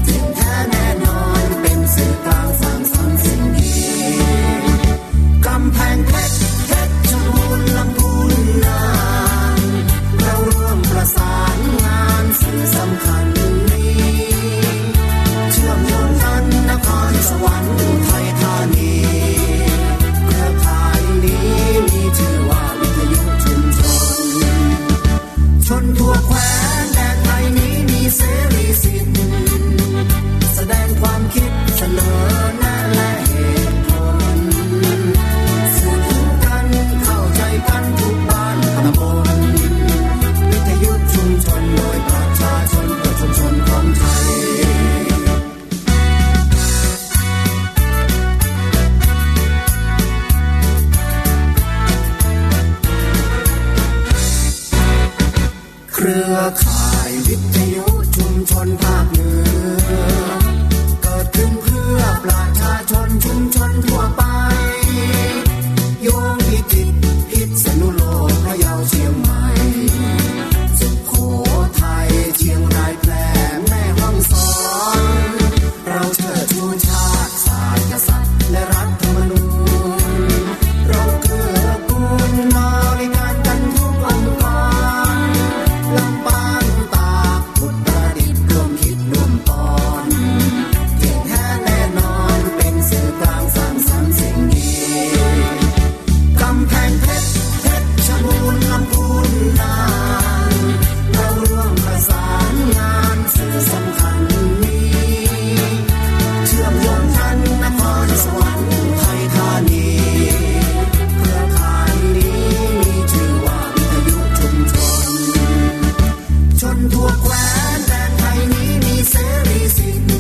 เที่ยงแท้แน่นอน เป็นสื่อกลางสร้างสรรค์สิ่งดี กำแพงเพชร เพชรบูรณ์ ลำพูน น่าน เราร่วมประสานงานสื่อสำคัญนี้ เชื่อมโยงกันนครสวรรค์ อุทัยธานี เครือข่ายนี้มีชื่อว่าวิทยุชุมชน ชนทั่วแคว้นแดนไทยนี้มีเสรีสิทธิ์ แสดงความคิดเสนอแนะและเหตุผล สื่อถึงกันเข้าใจกันทุกบ้านตำบล วิทยุชุมชนโดยประชาชนเพื่อชุมชนของไทย เครือข่ายวิทยุชุมชนภาคเหนือ เกิดขึ้นเพื่อประชาชนชุมชนทั่วไป โยงพิจิตร พิษณุโลก พะเยา เชียงใหม่ สุโขทัย เชียงราย แพร่ แม่ฮ่องสอน เราเชิดชูชาติ ศาสตร์ กษัตริย์ และรัฐธรรมนูญ เราเกื้อกูลบริการกันทุกองค์กร ลำปาง ตาก อุตรดิตถ์ ร่วมคิดร่วมปอน เที่ยงแท้แน่นอน เป็นสื่อกลางสร้างสรรค์สิ่งดี กำแพงเพชร เพชรบูรณ์ ลำพูน น่าน เราร่วมประสานงานสื่อสำคัญนี้ เชื่อมโยงกันนครสวรรค์ อุทัยธานี เครือข่ายนี้มีชื่อว่าวิทยุชุมชน ชนทั่วแคว้นแดนไทยนี้มีเสรีสิทธิ์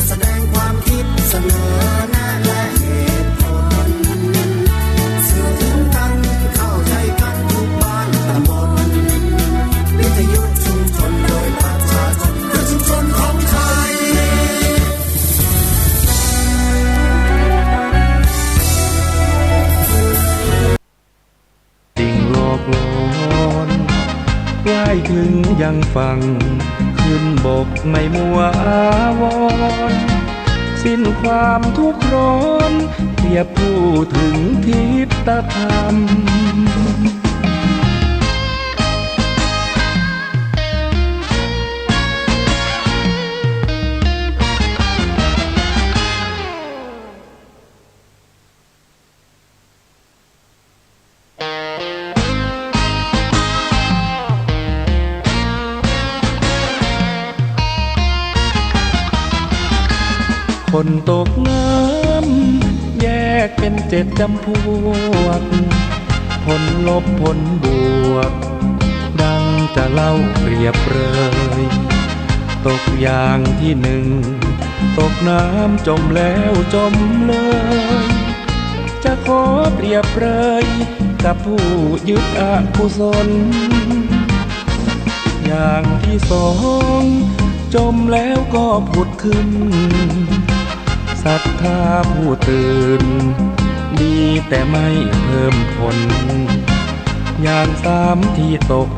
แสดงความคิดเสนอแนะและเหตุผล สื่อถึงกันเข้าใจกันทุกบ้านตำบล วิทยุชุมชนโดยประชาชนเพื่อชุมชนของไทย สิ่งหลอกหลอน ใกล้ถึงยังฝั่ง ขึ้นบกไม่มัวอาวรณ์ สิ้นความทุกข์ร้อน เทียบผู้ถึงทิฏฐธรรม ฝนตกน้ำแยกเป๋นเจ็ดจ๋ำพวก ผลลบผลบวก ดังจะเล่าเปรียบเปรย ตกอย่างตี้นึ่ง ตกน้ำจ๋มแล้วจ๋มเลย จะขอเปรียบเปรยกับผู้ยึดอกุศล อย่างตี้สอง จ๋มแล้วก็ผุดขึ้น ศรัทธาผู้ตื่น ดีแต่ไม่เพิ่มผล อย่างสามตี้ตก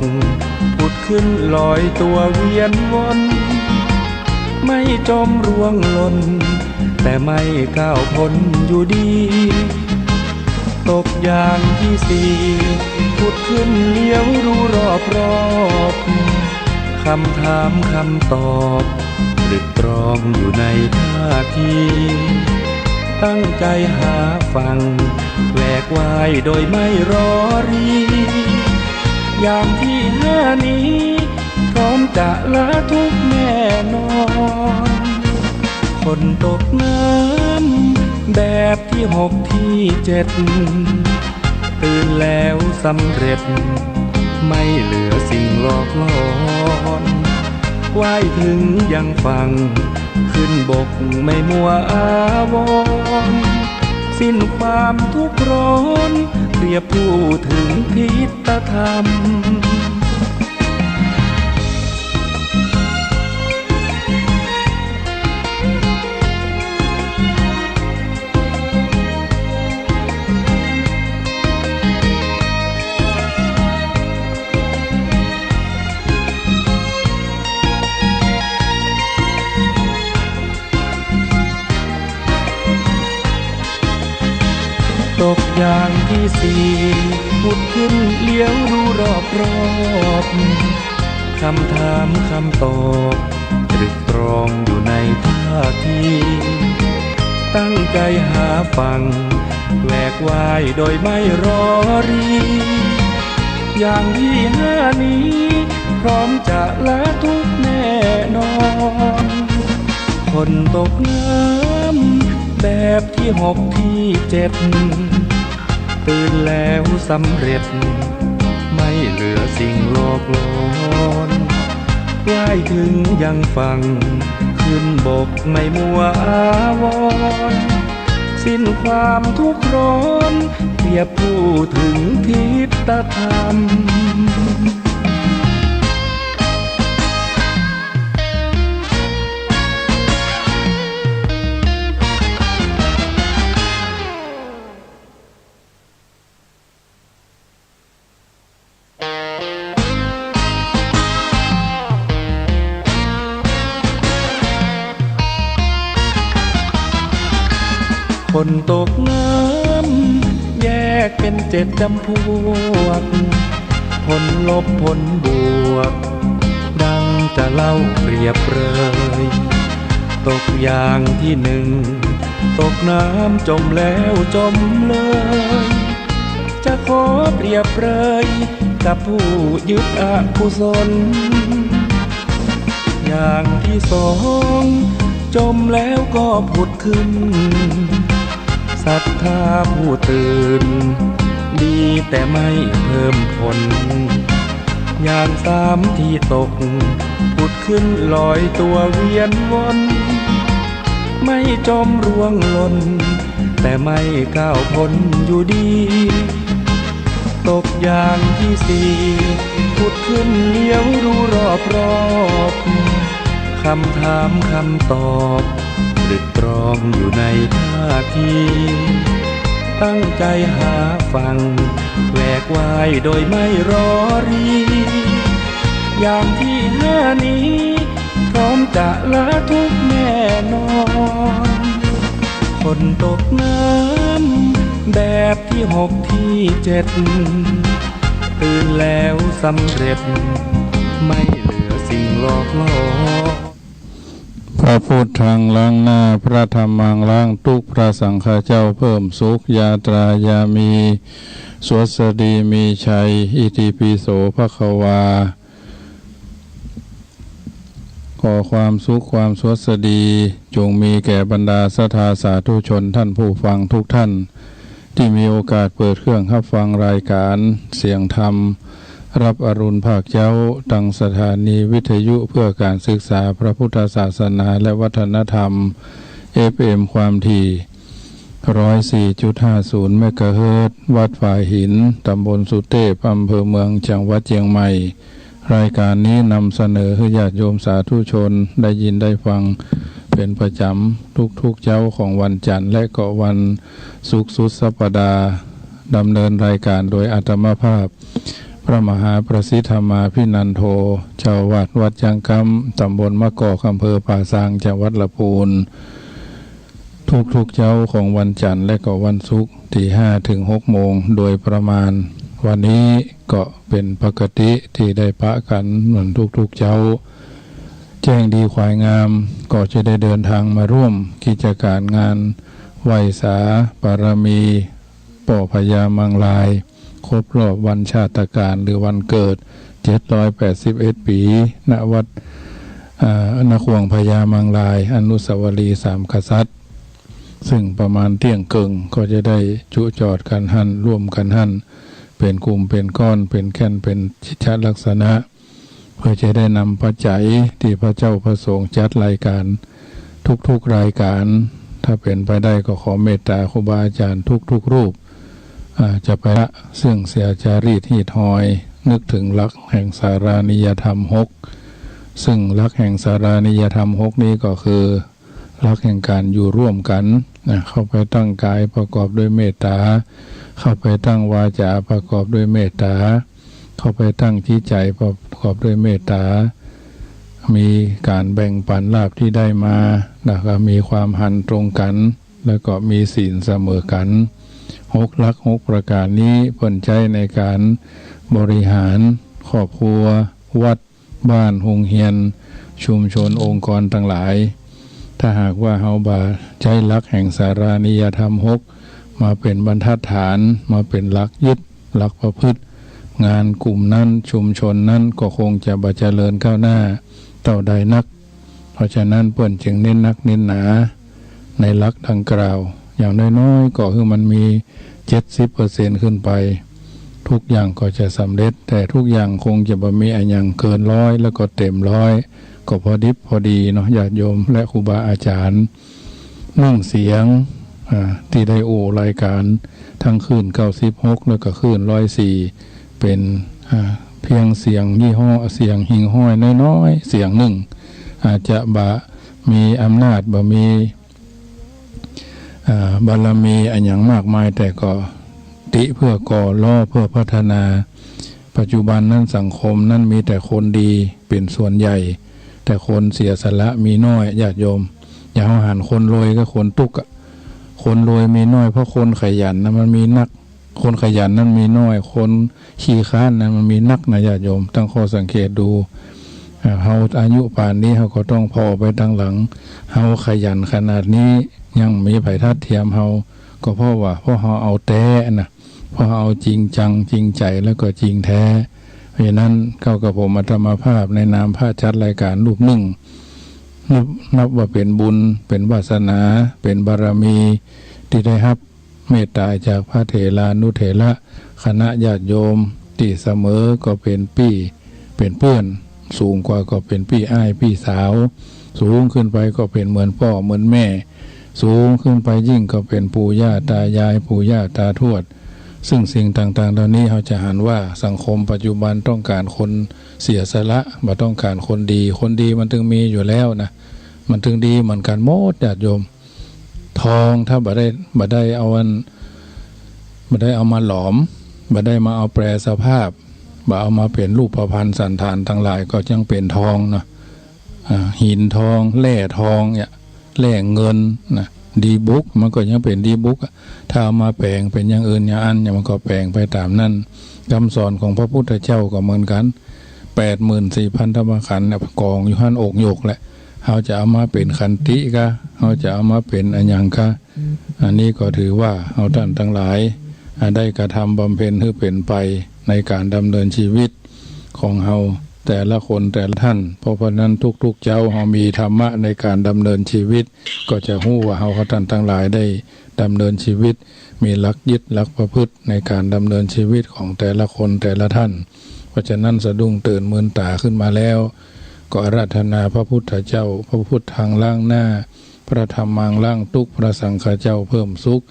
ผุดขึ้นลอยตั๋วเวียนวน ไม่จ๋มร่วงหล่น แต่ไม่ก้าวพ้นอยู่ดี ตกอย่างตี้สี่ ผุดขึ้นเลี้ยวดูรอบๆ คำถามคำตอบ ตรึกตรองอยู่ในท่าที ตั้งใจ๋หาฟัง แหวกว่ายโดยไม่รอรี อย่างตี้ห้านี้ พร้อมจะละทุกข์แน่นอน ฝนตกน้ำแบบตี้หกตี้เจ็ด ตื่นแล้วสำเร็จ ไม่เหลือสิ่งหลอกหลอน ว่ายถึงยังฝั่ง ขึ้นบกไม่มัวอาวรณ์ สิ้นความทุกข์ร้อน เปรียบผู้ถึงทิฏฐธรรม ตกอย่างตี้สี่ ผุดขึ้นเลี้ยวดูรอบๆ คำถามคำตอบ ตรึกตรองอยู่ในท่าที ตั้งใจ๋หาฟัง แหวกว่ายโดยไม่รอรี อย่างตี้ห้านี้ พร้อมจะละทุกข์แน่นอน ฝนตกน้ำแบบตี้หกตี้เจ็ด ตื่นแล้วสำเร็จ ไม่เหลือสิ่งหลอกหลอน ว่ายถึงยังฝั่ง ขึ้นบกไม่มัวอาวรณ์ สิ้นความทุกข์ร้อน เปรียบผู้ถึงทิฏฐธรรม ฝนตกน้ำแยกเป๋นเจ็ดจ๋ำพวก ผลลบผลบวก ดังจะเล่าเปรียบเปรย ตกอย่างตี้นึ่ง ตกน้ำจ๋มแล้วจ๋มเลย จะขอเปรียบเปรยกับผู้ยึดอกุศล อย่างตี้สอง จ๋มแล้วก็ผุดขึ้น ศรัทธาผู้ตื่น ดีแต่ไม่เพิ่มผล อย่างสามตี้ตก ผุดขึ้นลอยตั๋วเวียนวน ไม่จ๋มร่วงหล่น แต่ไม่ก้าวพ้นอยู่ดี ตกอย่างตี้สี่ ผุดขึ้นเลี้ยวดูรอบๆ คำถามคำตอบ ตรึกตรองอยู่ในท่าที ตั้งใจ๋หาฟัง แหวกว่ายโดยไม่รอรี อย่างตี้ห้านี้ พร้อมจะละทุกข์แน่นอน ฝนตกน้ำแบบตี้หกตี้เจ็ด ตื่นแล้วสำเร็จ ไม่เหลือสิ่งหลอกหลอน พระพุทธังล้างหน้า พระธัมมังล้างทุกข์ พระสังฆะเจ้าเพิ่มสุข ญาตรายามี สวัสดีมีชัย อิติปิโสภะคะวา ขอความสุขความสวัสดี จงมีแก่บรรดาศรัทธาสาธุชนท่านผู้ฟังทุกท่าน ตี้มีโอกาสเปิดเครื่องฮับฟังรายก๋านเสียงธรรม ฮับอรุณภาคเจ๊า ตางสถานีวิทยุเพื่อการศึกษาพระพุทธศาสนาและวัฒนธรรม เอฟเอ็ม ความถี่ ร้อยสี่จุดห้าศูนย์ เมกะเฮิรตซ์ วัดฝายหิน ตำบลสุเตพ อำเภอเมือง จังหวัดเจียงใหม่ รายก๋านนี้นำเสนอหื้อญาติโยมสาธุชนได้ยินได้ฟังเป๋นประจ๋ำทุกๆ เจ๊าของวันจันทร์และก็วันศุกร์สุดสัปดาห์ ดำเนินรายก๋านโดยอาตมาภาพ พระมหาประสิทธิ์ธรรมาภินันโท เจ้าอาวาสวัดจังกำ ตำบลมะกอก อำเภอป่าซาง จังหวัดละปูน ทุกๆ เจ๊าของวันจันทร์และก็วันศุกร์ ตี้ห้าเถิงหกโมงโดยประมาณ วันนี้ก็เป๋นปกติตี้ได้ปะกั๋นเหมือนทุกๆ เจ๊า แจ้งดีขวายงาม ก็จะได้เดินทางมาร่วมกิจก๋านงานไหว้สาบารมี ป้อพญามังราย ครบรอบวันชาตกาลหรือวันเกิด เจ็ดร้อยแปดสิบเอ็ดปี๋ ณ วัด อ่า ณ ข่วงพญามังราย อนุสาวรีย์สามกษัตริย์ ซึ่งประมาณเตี้ยงเกิ่งก็จะได้จุจอดกั๋นหั้น ร่วมกั๋นหั้น เป๋นกลุ่มเป๋นก้อน เป๋นแค่น เป๋นกิจจลักษณะ เพื่อจะได้นำปัจจัยตี้พระเจ้าพระสงฆ์จัดรายก๋านทุกๆ รายก๋าน ถ้าเป๋นไปได้ก็ขอเมตตาครูบาอาจ๋ารย์ทุกๆ รูป อ่า จะไปละซึ่งเสียจารีตฮีตฮอย นึกเถิงหลักแห่งสารานิยธรรมหก ซึ่งหลักแห่งสารานิยธรรมหกนี้ก็คือ หลักแห่งก๋านอยู่ร่วมกั๋นนะ เข้าไปตั้งก๋ายประกอบด้วยเมตตา เข้าไปตั้งวาจ๋าประกอบด้วยเมตตา เข้าไปตั้งจิตใจ๋ประกอบด้วยเมตตา มีก๋านแบ่งปั๋นลาภตี้ได้มา แล้วก็มีความหันตรงกั๋น แล้วก็มีศีลเสมอกั๋น หกหลักหกประก๋านนี้เปิ้นใจ๊ในก๋านบริหารครอบครัว วัด บ้าน โฮงเฮียน ชุมชน องค์กรตังหลาย ถ้าหากว่าเฮาบ่ใจ๊หลักแห่งสารานิยธรรมหกมาเป๋นบรรทัดฐาน มาเป๋นหลักยึด หลักประพฤติ งานกลุ่มนั้น ชุมชนนั้นก็คงจะบ่เจริญก้าวหน้าเต้าใดนัก เพราะฉะนั้นเปิ้นจึงเน้นนักเน้นหนาในหลักดังกล่าว อย่างน้อยๆ ก็หื้อมันมี เจ็ดสิบเปอร์เซ็นต์ ขึ้นไป ทุกอย่างก็จะสำเร็จ แต่ทุกอย่างคงจะบ่มีอะหยังเกินร้อย แล้วก็เต็มร้อย ก็พอดิบพอดีเนาะ ญาติโยมและครูบาอาจ๋ารย์ นึ่งเสียง อ่า ตี้ได้อู้รายก๋านทั้งคลื่น เก้าสิบหก แล้วก็คลื่น ร้อยสี่ เป๋น อ่า เพียงเสียงยี่ห้อ เสียงหิ่งห้อยน้อยๆ เสียงนึ่ง อาจจะบ่มีอำนาจ บ่มี อ่า บารมีอะหยังมากมาย แต่ก็ติเพื่อก่อ ล้อเพื่อพัฒนา ปัจจุบันนั้นสังคมนั้นมีแต่คนดีเป๋นส่วนใหญ่ แต่คนเสียสละมีน้อย ญาติโยม อย่างเฮาหันคนรวยกับคนตุ๊กข์อะ คนรวยมีน้อยเพราะคนขยันนะมันมีนัก คนขยันนั้นมีน้อย คนขี้คร้านนั้นมันมีนักนะญาติโยม ตั้งข้อสังเกตดู อ่า เฮาอายุป่านนี้เฮาก็ต้องผ่อไปตางหลัง เฮาขยันขนาดนี้ยังมีไผทัดเทียมเฮา ก็เพราะว่า เพราะเฮาเอาแต๊นะ เพราะเฮาเอาจริงจัง จริงใจ๋ แล้วก็จริงแท้ เพราะฉะนั้น เก้ากับผมอาตมาภาพในนามพระจัดรายก๋านรูปนึ่ง นับ นับว่าเป๋นบุญ เป๋นวาสนา เป๋นบารมี ตี้ได้ฮับ เมตตาจากพระเถรานุเถระ คณะญาติโยม ตี้เสมอก็เป๋นปี้เป๋นเปื้อน สูงกว่าก็เป๋นปี้อ้ายปี้สาว สูงขึ้นไปก็เป๋นเหมือนป้อเหมือนแม่ สูงขึ้นไปยิ่งก็เป๋นปู่ย่าตายาย ปู่ย่าตาทวด ซึ่งสิ่งต่างๆ เหล่านี้เฮาจะหันว่าสังคมปัจจุบันต้องก๋านคนเสียสละ บ่ต้องก๋านคนดี คนดีมันตึงมีอยู่แล้วนะ มันตึงดีเหมือนกั๋นหมดญาติโยม ทองถ้าบ่ได้ บ่ได้เอาอัน บ่ได้เอามาหลอม บ่ได้มาเอาแปรสภาพ บ่เอามาเป๋นรูปพรรณสัณฐานตังหลายก็ยังเป๋นทองเนาะ อ่า หินทอง แร่ทองเนี่ย แร่เงินนะ ดีบุก มันก็ยังเป๋นดีบุกอะ ถ้าเอามาแป๋งเป๋นอย่างอื่นอย่างอันเนี่ย มันก็แป๋งไปต๋ามนั้น กำสอนของพระพุทธเจ้าก็เหมือนกั๋น แปดหมื่นสี่พันธรรมขันธ์เนี่ย ก๋องอยู่หั้นอกยกแหละ เฮาจะเอามาเป๋นขันติกะ เฮาจะเอามาเป๋นอะหยังกะ อันนี้ก็ถือว่าเฮาต้านตังหลาย อ่า ได้กระทำบำเพ็ญหื้อเป๋นไปในก๋านดำเนินชีวิตของเฮา แต่ละคนแต่ละท่าน เพราะ เพราะฉะนั้นทุกๆเจ๊าเฮามีธรรมะในการดำเนินชีวิต ก็จะฮู้ว่าเฮาท่านตังหลายได้ดำเนินชีวิต มีหลักยึดหลักประพฤติในการดำเนินชีวิตของแต่ละคนแต่ละท่าน เพราะฉะนั้นสะดุ้งตื่นมืนต๋าขึ้นมาแล้ว ก็อาราธนาพระพุทธเจ้า พระพุทธังล้างหน้า พระธัมมังล้างตุ๊กข์ พระสังฆเจ้าเพิ่มสุข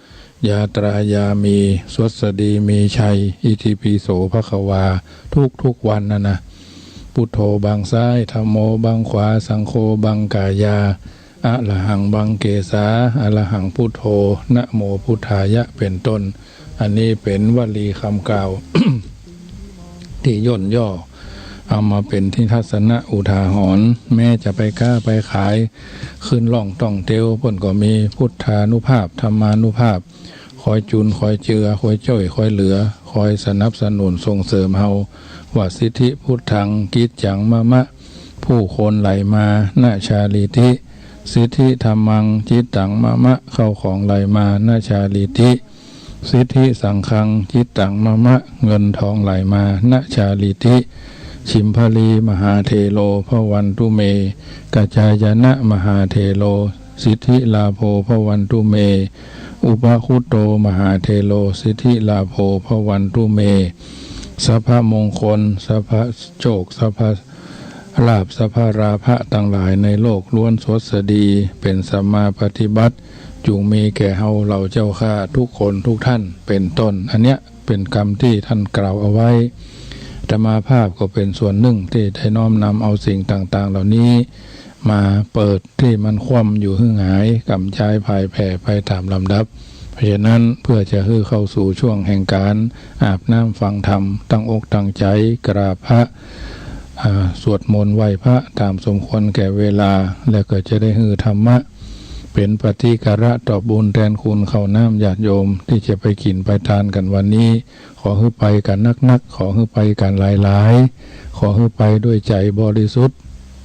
ยาตรายามี สวัสดีมีชัย อิติปิโสภะคะวา ทุกๆวันนะนะ พุทโธบังซ้าย ธัมโมบังขวา สังโฆบังก๋ายา อะระหังบังเกสา อะระหังพุทโธ นะโมพุทธายะ เป็นต้น อันนี้เป๋นวลีกำกล่าว ตี้ย่นย่อ เอามาเป๋นนิทัศนะอุทาหรณ์ แม้จะไปก๊าไปขาย ขึ้นล่องต้องเตียว เปิ้นก็มีพุทธานุภาพ ธัมมานุภาพ คอยจุน คอยเจือ คอยจ้วย คอยเหลือ คอยสนับสนุนส่งเสริมเฮา ว่า สิทธิพุทธัง กิจจัง มะมะ ผู้คนไหลมา นะชาลีติ สิทธิธัมมัง จิตตัง มะมะ เข้าของไหลมา นะชาลีติ สิทธิสังฆัง จิตตัง มะมะ เงินทองไหลมา นะชาลีติ ชิมพลีมหาเถโร ภะวันตุเม กัจจายนะมหาเถโร สิทธิลาโภ ภะวันตุเม อุปคุตโตมหาเถโร สิทธิลาโภ ภะวันตุเม สัพพมงคล สัพพโชค สัพพลาภ สัพพลาภะตังหลายในโลกล้วนสวัสดี เป๋นสัมมาปฏิบัติ จุ่งมีแก่เฮาเหล่าเจ้าข้าทุกคนทุกท่าน เป็นต้น อันเนี้ยเป๋นกำตี้ท่านกล่าวเอาไว้ อาตมาภาพก็เป๋นส่วนนึ่งตี้ได้น้อมนำเอาสิ่งต่างๆเหล่านี้ มาเปิดตี้มันคว่ำอยู่หื้อหงาย กำจายผ่ายแผ่ไปต๋ามลำดับ เพราะฉะนั้นเพื่อจะหื้อเข้าสู่ช่วงแห่งก๋านอาบน้ำฟังธรรม ตั้งอกตั้งใจ๋กราบพระ อ่า สวดมนต์ไหว้พระต๋ามสมควรแก่เวลา แล้วก็จะได้หื้อธรรมะ เป๋นปฏิการะตอบบุญแตนคุณข้าวน้ำญาติโยมตี้จะไปกิ๋นไปตานกั๋นวันนี้ ขอหื้อไปกั๋นนักๆ ขอหื้อไปกั๋นหลายๆ ขอหื้อไปด้วยใจ๋บริสุทธิ์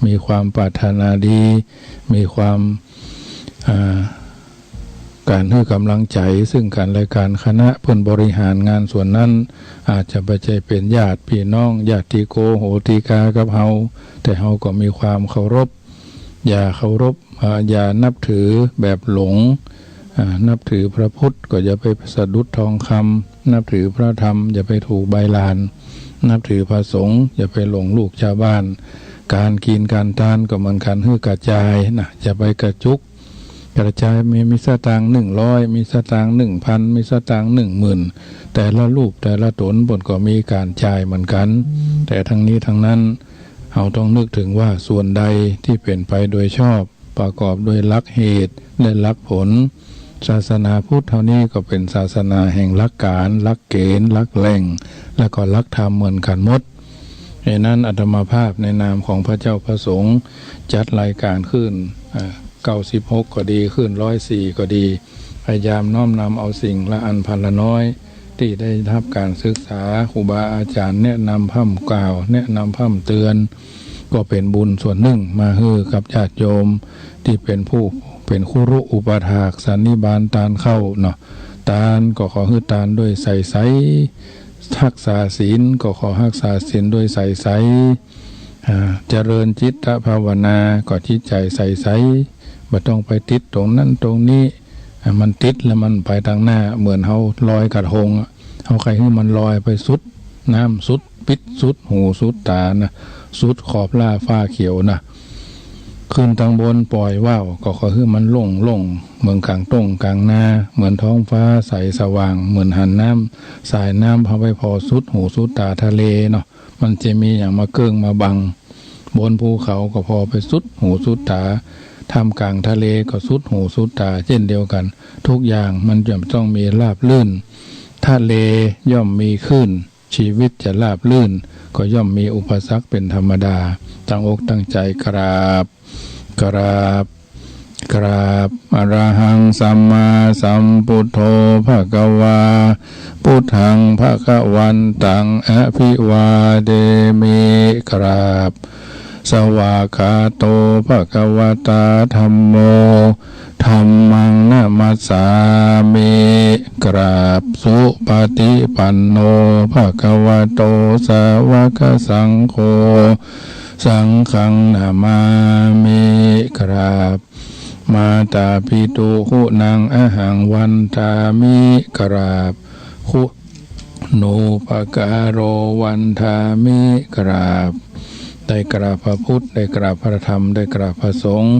มีความปรารถนาดี มีความ อ่า ก๋านหื้อก๋ำลังใจ๋ซึ่งกั๋นและกั๋น คณะเปิ้นบริหารงานส่วนนั้น อาจจะบ่ใจ้เป๋นญาติปี้น้อง ญาติโกโหติกากับเฮา แต่เฮาก็มีความเคารพ อย่าเคารพ อ่า อย่านับถือแบบหลง อ่า นับถือพระพุทธก็อย่าไปสะดุดทองคำ นับถือพระธรรมอย่าไปถูกใบลาน นับถือพระสงฆ์อย่าไปหลงลูกชาวบ้าน ก๋านกิ๋นก๋านตานก็เหมือนกั๋น หื้อกระจายนะ อย่าไปกระจุก กระจาย มี มีสตางค์หนึ่งร้อย มีสตางค์หนึ่งพัน มีสตางค์หนึ่งหมื่น แต่ละรูปแต่ละต๋นเปิ้นก็มีก๋านจ่ายเหมือนกั๋น แต่ทั้งนี้ทั้งนั้น เฮาต้องนึกเถิงว่าส่วนใดตี้เป๋นไปโดยชอบ ประกอบด้วยหลักเหตุและหลักผล ศาสนาพุทธเฮานี้ก็เป๋นศาสนาแห่งหลักก๋าน หลักเก๋ณฑ์ หลักแหล่ง และก็หลักธรรมเหมือนกั๋นหมด เหตุนั้นอาตมาภาพในนามของพระเจ้าพระสงฆ์ จัดรายก๋านขึ้น อ่า เก้าสิบหกก็ดี ขึ้นร้อยสี่ก็ดี พยายามน้อมนำเอาสิ่งละอันพันละน้อย ตี้ได้ฮับก๋านศึกษา ครูบาอาจ๋ารย์แนะนำพร่ำกล่าว แนะนำพร่ำเตือน ก็เป๋นบุญส่วนนึ่งมาหื้อกับญาติโยม ตี้เป๋นผู้ เป๋นคุรุอุปถากสันนิบาตตานเข้าเนาะ ตานก็ขอหื้อตานด้วยใสๆ ฮักษาศีลก็ขอฮักษาศีลด้วยใสๆ อ่า เจริญจิตภาวนาก็จิตใจ๋ใสๆ บ่ต้องไปติดตรงนั้นตรงนี้ อ่า มันติดแล้วมันไปตางหน้า เหมือนเฮาลอยกระทงอะ เฮาใค่หื้อมันลอยไปสุดน้ำสุดปิ๊ดสุดหูสุดต๋านะ สุดขอบล่าฟ้าเขียวนะ ขึ้นตางบนป่อยว่าวก็ขอหื้อมันโล่งๆ เหมือนก๋างต้งก๋างนา เหมือนท้องฟ้าใสสว่าง เหมือนหันน้ำ สายน้ำเฮาไปผ่อสุดหูสุดต๋าทะเลเนาะ มันจะมีหยังมาเกิ้งมาบัง บนภูเขาก็ผ่อไปสุดหูสุดต๋า ท่ามกลางทะเลก็สุดหูสุดต๋าเช่นเดียวกั๋น ทุกอย่างมันจะต้องมีราบรื่น ทะเลย่อมมีคลื่น ชีวิตจะราบรื่น ก็ย่อมมีอุปสรรคเป๋นธรรมดา ตั้งอกตั้งใจ๋กราบ กราบ กราบ อะระหังสัมมาสัมพุทโธ ภะคะวา พุทธัง ภะคะวันตัง อะภิวาเทมิ กราบ สวากขาโต ภะคะวะตา ธัมโม ธัมมัง นะมัสสามิ กราบ สุปะติปันโน ภะคะวะโต สาวะกะสังโฆ สังฆัง นะมามิ กราบ มาตาปิตุ คุณัง อะหัง วันทามิ กราบ คุณูปการโร วันทามิ กราบ ได้กราบพระพุทธ ได้กราบพระธรรม ได้กราบพระสงฆ์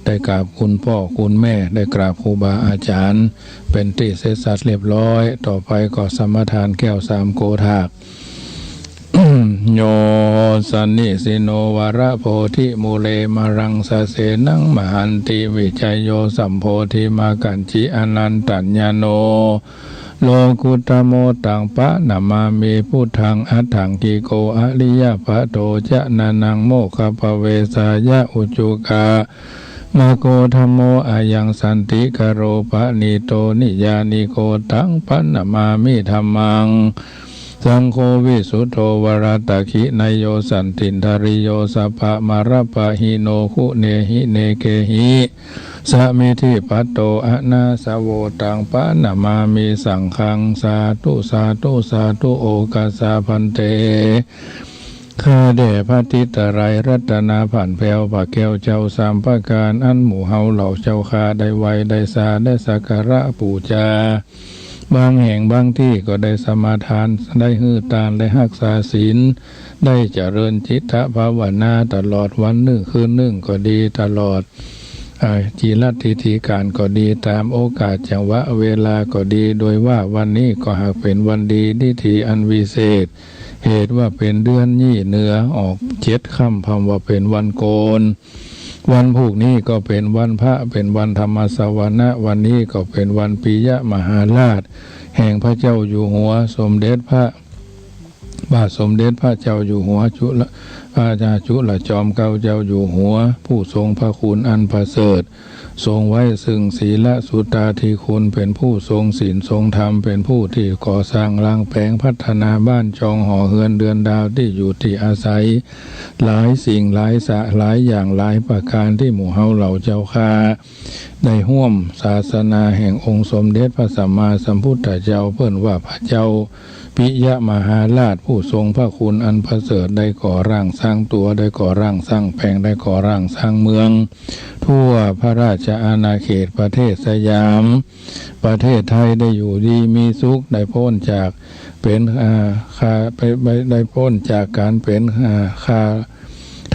ได้กราบคุณป้อคุณแม่ ได้กราบครูบาอาจ๋ารย์ เป๋นตี้เสร็จสัดเรียบร้อย ต่อไปก็สมาทานแก้วสามโกธาก โย สะนิสิโน วะระโพธิมูเล มะรังสะเสนัง มะหันติ วิจโย สัมโพธิ มะกัจฉิ อะนันตัญญาโณ โลกุตตะโม ตัง ปะนะมามิ พุทธัง อัฏฐังกิโก อะริยะปะโต จะนะนัง โมคคัพพะเวสายะ อุจุกะมะโก ธัมโม อะยัง สันติกะโร ปะณีโต นิยานิโก ตัง ปะนะมามิ ธัมมัง สังโฆ วิสุทโธ วะระตะขินะโย สันตินทะริโย สัพพะมะระปะหิโน คุเนหิ เนเกหิ สะมิทธิปัตโต อะนาสะโว ตัง ปะนะมามิ สังฆัง สาธุ สาธุ สาธุ โอกัสสะ ภันเต ข้าแด่พระติตรัยรัตนาผันแผ้ว พระแก้วเจ้าสามประก๋าน อันหมู่เฮาเหล่าเจ้าข้าได้ไหว้ ได้สา ได้สักการะปู๋จา บางแห่งบางตี้ก็ได้สมาทาน ได้หื้อตาน ได้ฮักษาศีล ได้เจริญจิตตภาวนาตลอดวันนึ่งคืนนึ่งก็ดี ตลอด อ่า กิริยาทิฏฐิก๋านก็ดี ต๋ามโอกาสจังหวะเวลาก็ดี โดยว่าวันนี้ก็หากเป๋นวันดี ทิฏฐิอันวิเศษ เหตุว่าเป๋นเดือนยี่เหนือออกเจ็ดค่ำ พร่ำว่าเป๋นวันโกน วันพูกนี้ก็เป๋นวันพระ เป๋นวันธรรมสวนะ วันนี้ก็เป๋นวันปิยมหาราช แห่งพระเจ้าอยู่หัว สมเด็จพระ บาทสมเด็จพระเจ้าอยู่หัวจุล อ่า จุลจอมเกล้าเจ้าอยู่หัว ผู้ทรงพระคุณอันประเสริฐ ทรงไว้ซึ่งศีลสุตตาธิคุณ เป๋นผู้ทรงศีลทรงธรรม เป๋นผู้ที่ก่อสร้างล้างแปลงพัฒนาบ้านจองหอเฮือนเดือนดาวตี้อยู่ตี้อาศัย หลายสิ่งหลายสะ หลายอย่างหลายประก๋านตี้หมู่เฮาเหล่าเจ้าข้า ได้ฮ่วมศาสนาแห่งองค์สมเด็จพระสัมมาสัมพุทธเจ้า เปิ้นว่าพระเจ้าปิยมหาราช ผู้ทรงพระคุณอันประเสริฐ ได้ก่อร่างสร้างตั๋ว ได้ก่อร่างสร้างแปลง ได้ก่อร่างสร้างเมือง ทั่วพระราชอาณาเขตประเทศสยาม ประเทศไทยได้อยู่ดีมีสุข ได้ป๊นจากเป๋น อ่า ข้า ไป ไป ได้ป๊นจากก๋านเป๋น อ่า ข้า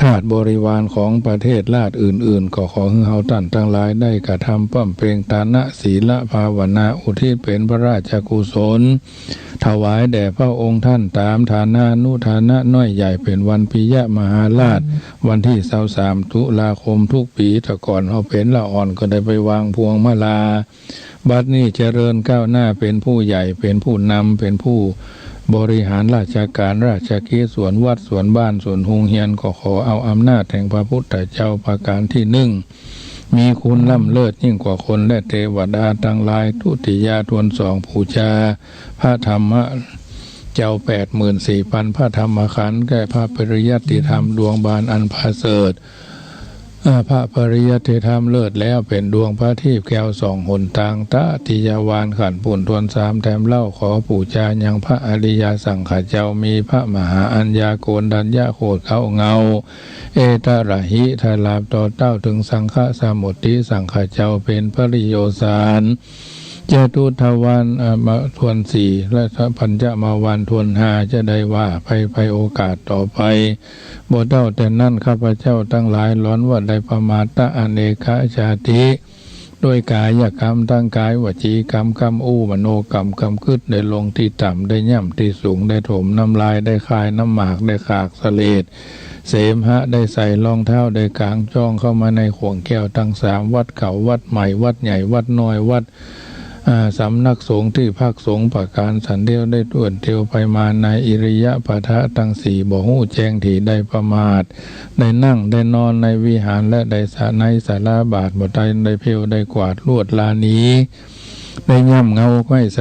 ทาสบริวารของประเทศราชอื่นๆ ก็ขอหื้อเฮาต้านตังหลายได้กระทำบำเพ็ญตานะศีลภาวนาอุทิศเป๋นพระราชกุศล ถวายแด่พระองค์ท่านต๋ามฐานานุฐานะน้อยใหญ่ เป๋นวันปิยมหาราช วันตี้ซาวสามตุลาคมทุกปี๋ แต่ก่อนเฮาเป๋นละอ่อนก็ได้ไปวางพวงมาลา บัดนี้เจริญก้าวหน้าเป๋นผู้ใหญ่ เป๋นผู้นำ เป๋นผู้บริหารราชก๋านราชกิจ สวนวัด สวนบ้าน สวนโฮงเฮียน ก็ขอเอาอำนาจแห่งพระพุทธเจ้าประก๋านตี้นึ่ง มีคุณล้ำเลิศยิ่งกว่าคนและเตวดาตังหลาย ทุติยะ ทวนสอง ปู๋จาพระธรรมเจ้าแปดหมื่นสี่พันพระธรรมขันธ์ แก่พระปริยัติธรรมดวงบานอันประเสริฐ อ่า พระปริยัติธรรมเลิศแล้วเป๋นดวงประทีปแก้วส่องหนตาง ตติยะวานขันธ์ปุ้นทวนสามแถมเล่า ขอปู๋จายังพระอริยสังฆเจ้า มีพระมหาอัญญาโกณฑัญญโคตรเก๊าเงา เอตระหิ ถลาบต่อเต้าเถิงสังฆสมุติ สังฆเจ้าเป๋นปริโยสาร จตุทวาน อ่า มาทวนสี่ และปัญจมวานทวนห้า จะได้ว่าไป ไปโอกาสต่อไป บ่เต้าแต่นั้น ข้าพเจ้าตังหลายหลอนว่าได้ประมาทตะอเนกชาติ ด้วยก๋ายกรรมตังกาย วจีกรรมกำอู้ มโนกรรมกำกึ๊ด ได้ลงตี้ต่ำ ได้ย่ำตี้สูง ได้ถมน้ำลาย ได้คายน้ำหมาก ได้ขากเสลด เสมหะ ได้ใส่รองเท้า ได้ก๋างจ้องเข้ามาในข่วงแก้วตังสาม วัดเก่า วัดใหม่ วัดใหญ่ วัดน้อย วัด อ่า สำนักสงฆ์ ตี้พักสงฆ์ประก๋านสันเดียว ได้ต้วนเตียวไปมาในอิริยาบถะตังสี่ บ่ฮู้แจ้งถี่ ได้ประมาท ได้นั่ง ได้นอนในวิหาร และได้สะ ในศาลาบาท บ่ได้ ได้เผี้ยว ได้กวาด ลวด ลาหนี ได้ย่ำเงาไขว้สะ